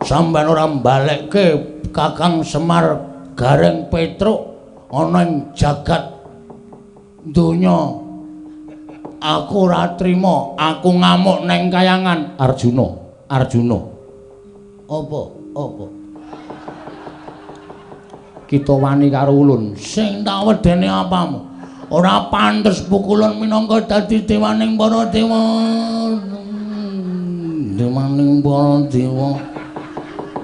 Sampeyan ora mbalekke Kakang Semar Gareng Petruk ana ing jagat donya. Aku ora trima, aku ngamuk ning kayangan. Arjuna, Arjuna. Apa? Apa? Kita wani karo ulun. Sing tak wedene apamu? Ora pantes pukulun minangka dadi dewaning para dewa. Dewaning para dewa.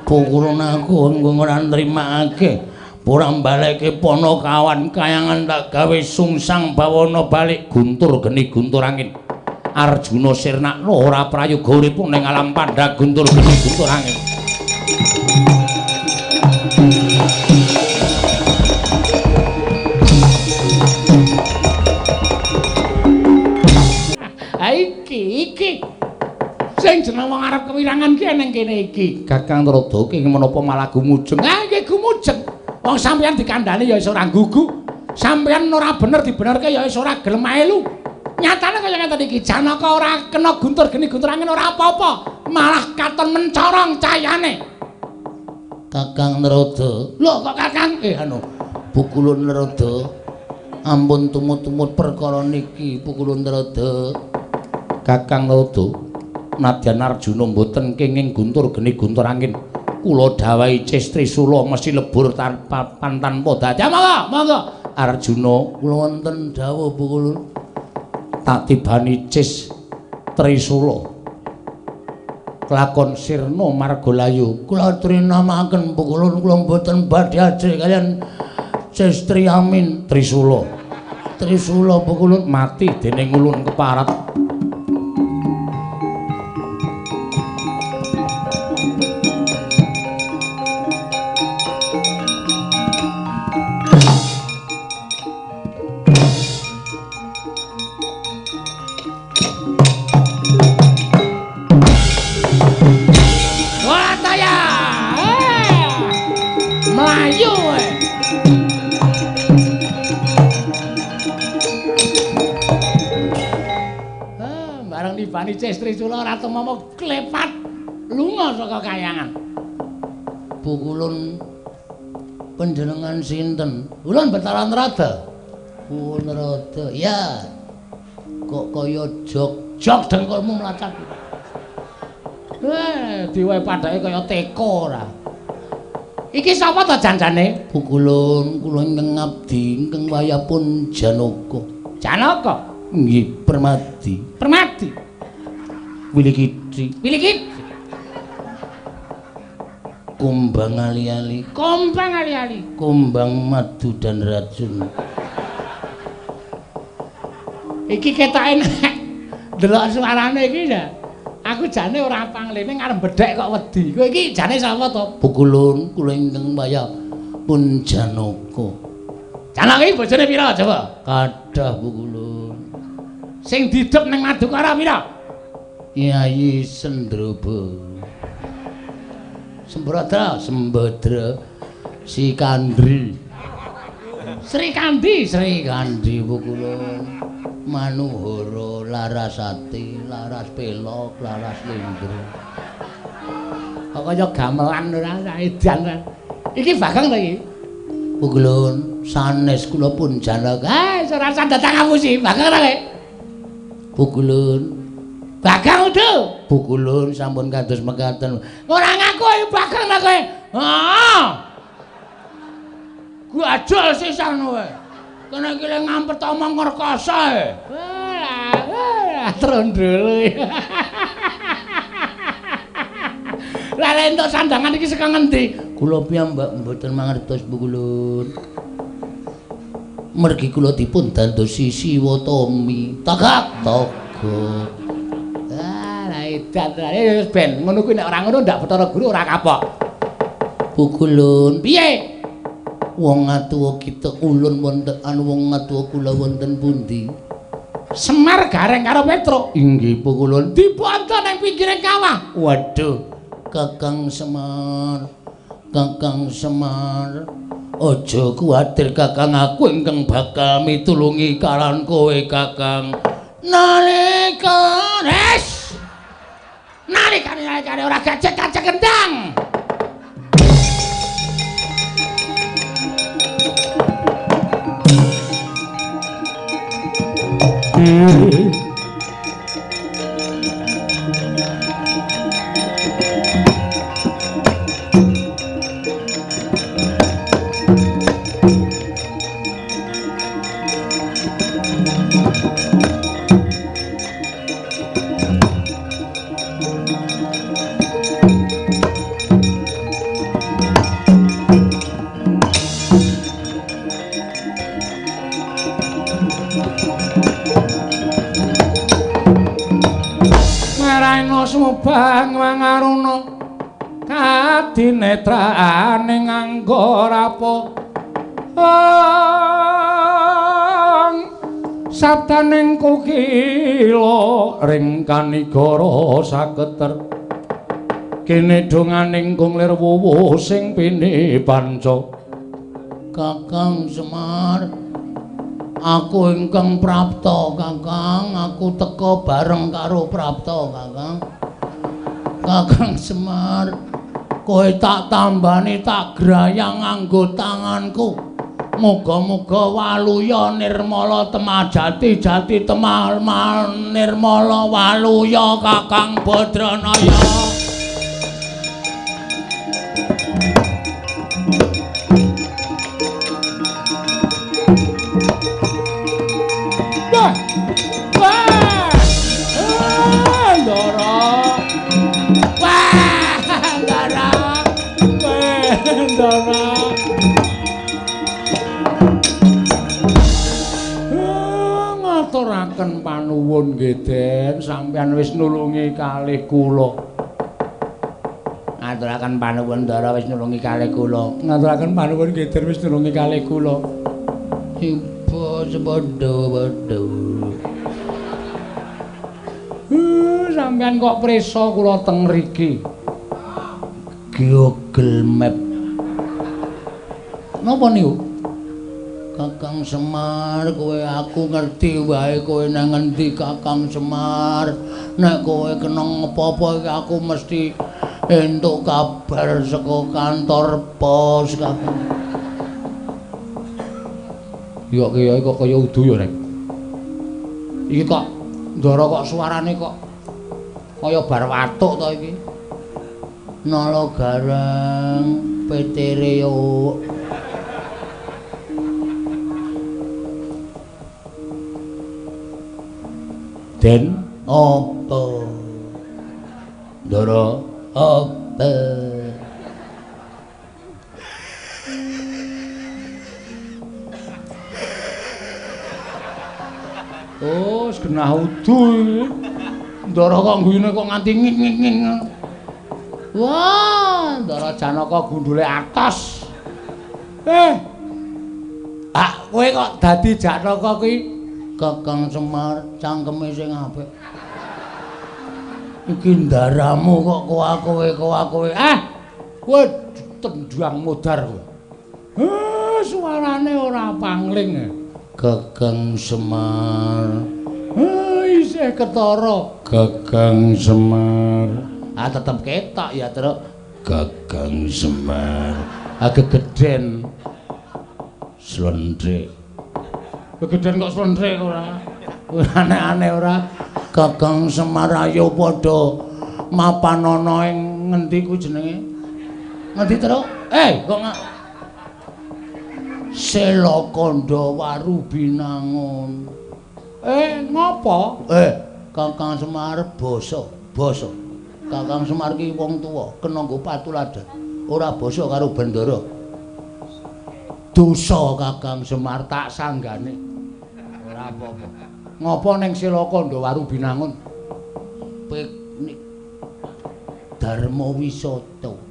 Pukulun aku engko ora nrimakake. Ora mbalekke Panakawan kayangan tak gawe sungsang bawana balik guntur geni guntur angin. Arjuna sirnakno ora prayoga urip ning alam pandha guntur geni guntur angin. Iki sing jeneng wong arep kewirangan ki ning kene iki. Kakang Narada ki menapa malah gumujeng? Ah nggih gumujeng. Wong sampeyan dikandhani ya iso ora gugu. Sampeyan ora bener dibenerke ya iso ora gelem melu. Nyatane kaya ngeten iki, Janaka ora kena guntur geni guntur angin ora apa-apa, malah katon mencorong cayane. Kakang Narada. Lho kok Kakang? Anu, Pukulun Narada. Ampun tumut-tumut perkara niki, Pukulun Narada. Kakang Narada, nadyan Arjuna mboten kenging guntur geni guntur angin, kula dawuhi Ces Trisula mesti lebur tanpa tanpa dadi. Monggo, monggo. Arjuna, kula wonten dawuh Pukulun. Tak tibani Ces Trisula. Kelakon sirna margalayu. Kula trinamaken Pukulun, kula mboten badhe ajrih kaliyan Ces Triamin Trisula. Trisula Pukulun mati dening ulun keparat. Ces Trisula ora tumama klepat lunga saka kayangan. Pukulun panjenengan sinten? Ulun Bathara Narada. Pukulun Narada. Ya. Kok kaya jog-jog dengkulmu mlacak. Diwehi padake kaya teko ora. Iki sapa to janjane? Pukulun kula ingkang ngabdi ingkang wayahipun Janaka. Janaka? Nggih, Permadi. Permadi. Wilikiti. Wilikiti. Kumbang ali-ali. Kumbang ali-ali. Kumbang madu dan racun. Iki ketoke nek ndelok suarane iki ya. Aku jane ora panglene ngarep bedhek kok wedi. Kowe iki jane sapa to? Pukulun kula ingkang wayah pun Janaka. Janaka iki bojone pira coba? Kathah Pukulun. Sing didep ning Madukara pira? Yayi Sendroba. Sembradra, Sembadra, Sikandri. Sri Kandi, Sri Kandi Pukulun. Manuhara, Larasati, Laras Pelok, Laras Lindro. Kok kaya gamelan ora edan. Iki Bagong to iki? Pukulun, sanes kula pun Janaka. Ah, ora datang ngapusi, Bagong ta kowe? Pukulun. Bagong udu. Pukulun sampun kados mekaten. Ora ngaku ayo Bagong ta kowe. Heeh. Gajul sisan kowe. Kene iki le ngampet omong ngrekoso. Wah, trondol. Lah lha entuk sandangan iki saka ngendi? Kula piyambak mboten mangertos Pukulun. Mergi kula dipun dandosi Siwa Tomi. Tagak toga. Edan tenan wis ben ngono kuwi nek ora ngono ndak Bathara Guru ora kapok. Pukulun piye? Wong atuwa kita ulun wonten anu wong atuwa kula wonten pundi? Semar Gareng karo Petruk. Inggih Pukulun. Diponto ning pinggire kawah. Waduh, Kakang Semar. Kakang Semar. Aja kuwatir Kakang, aku ingkang bakal mitulungi karan kowe Kakang. Nalika wis nalikane ora gajek-gajek kendang. Subang mangaruna kadinetrane nganggo rapo sabdaning kukila ring kanigara saketer kene donganing kung lir wuwuh sing pini panca. Kakang Semar, aku ingkang prapta Kakang, aku teka bareng karo prapta Kakang. Kakang Semar, kowe tak tambani tak grayang nganggo tanganku. Muga-muga waluya nirmala temajati jati temal nirmala waluya Kakang Badranaya. Wah! Wah! Ndara. Wah, Ndara. Wah, Ndara. Ngaturaken panuwun nggih Den, sampeyan wis nulungi kalih kula. Ngaturaken panuwun Ndara wis nulungi kalih kula. Ngaturaken panuwun nggih Den wis nulungi kalih kula. Ibu sepadha-padha. Sampeyan kok prisa kula teng mriki? Google Map. Napa niku? Kakang Semar, kowe aku ngerti wae kowe nang ngendi Kakang Semar. Nek kowe kena apa-apa iki aku mesti entuk kabar saka kantor pos Kakang. Iya kiai kok kaya udu ya rek. Iki kok Ndara kok suarane kok kaya bar watuk to iki. Nala gareng petere yo. Den apa? Ndara apa? Oh, genah udu iki. Ndara kok ngguyune kok nganti ngik-ngik. Wah, Ndara Janaka gundule atos. Ah, kowe kok dadi Janaka kuwi? Kakang Semar cangkeme sing apik. Iki ndaramu kok kowe. Ah, kowe tendang modar kowe. Suarane ora pangling. Kakang Semar. Isih ketara. Kakang Semar. Ah, tetep ketok ya, Truk. Kakang Semar. Ah, gegeden. Slendrik. Gegeden kok slendrik ora. Aneh-aneh ora. Kakang Semar ayo padha mapanana ing ngendi ku jenenge? Ngendi, Truk? Kok Selakandha Waru Binangun. Ngopo? Kakang Semar basa, basa. Kakang Semar ki wong tuwa, kena nggo patuladan. Ora basa karo bendara. Dosa Kakang Semar tak sanggane. Ora apa-apa. Ngopo ning Selakandha Waru Binangun? Piknik Dharma Wisata.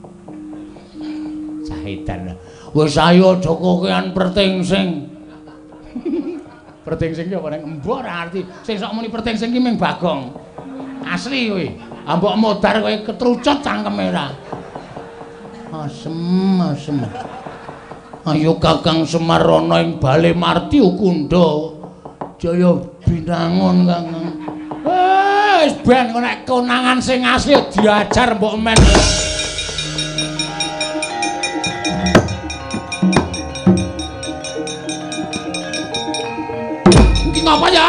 Cahidan. Wis ayo aja kokean pertingsing. Pertingsing ki apa ning embo ora ngerti. Sing sok muni pertingsing ki ming Bagong. Asli kowe. Ambok modar kowe ketrucut cangkeme ora. Asem, asem. Ayo Kakang Semar ana ing Bale Marti Kundha. Jaya Binangun, Kakang. Wis ben kok nek konangan sing asli diajar mbok men. Iki ngapa ya?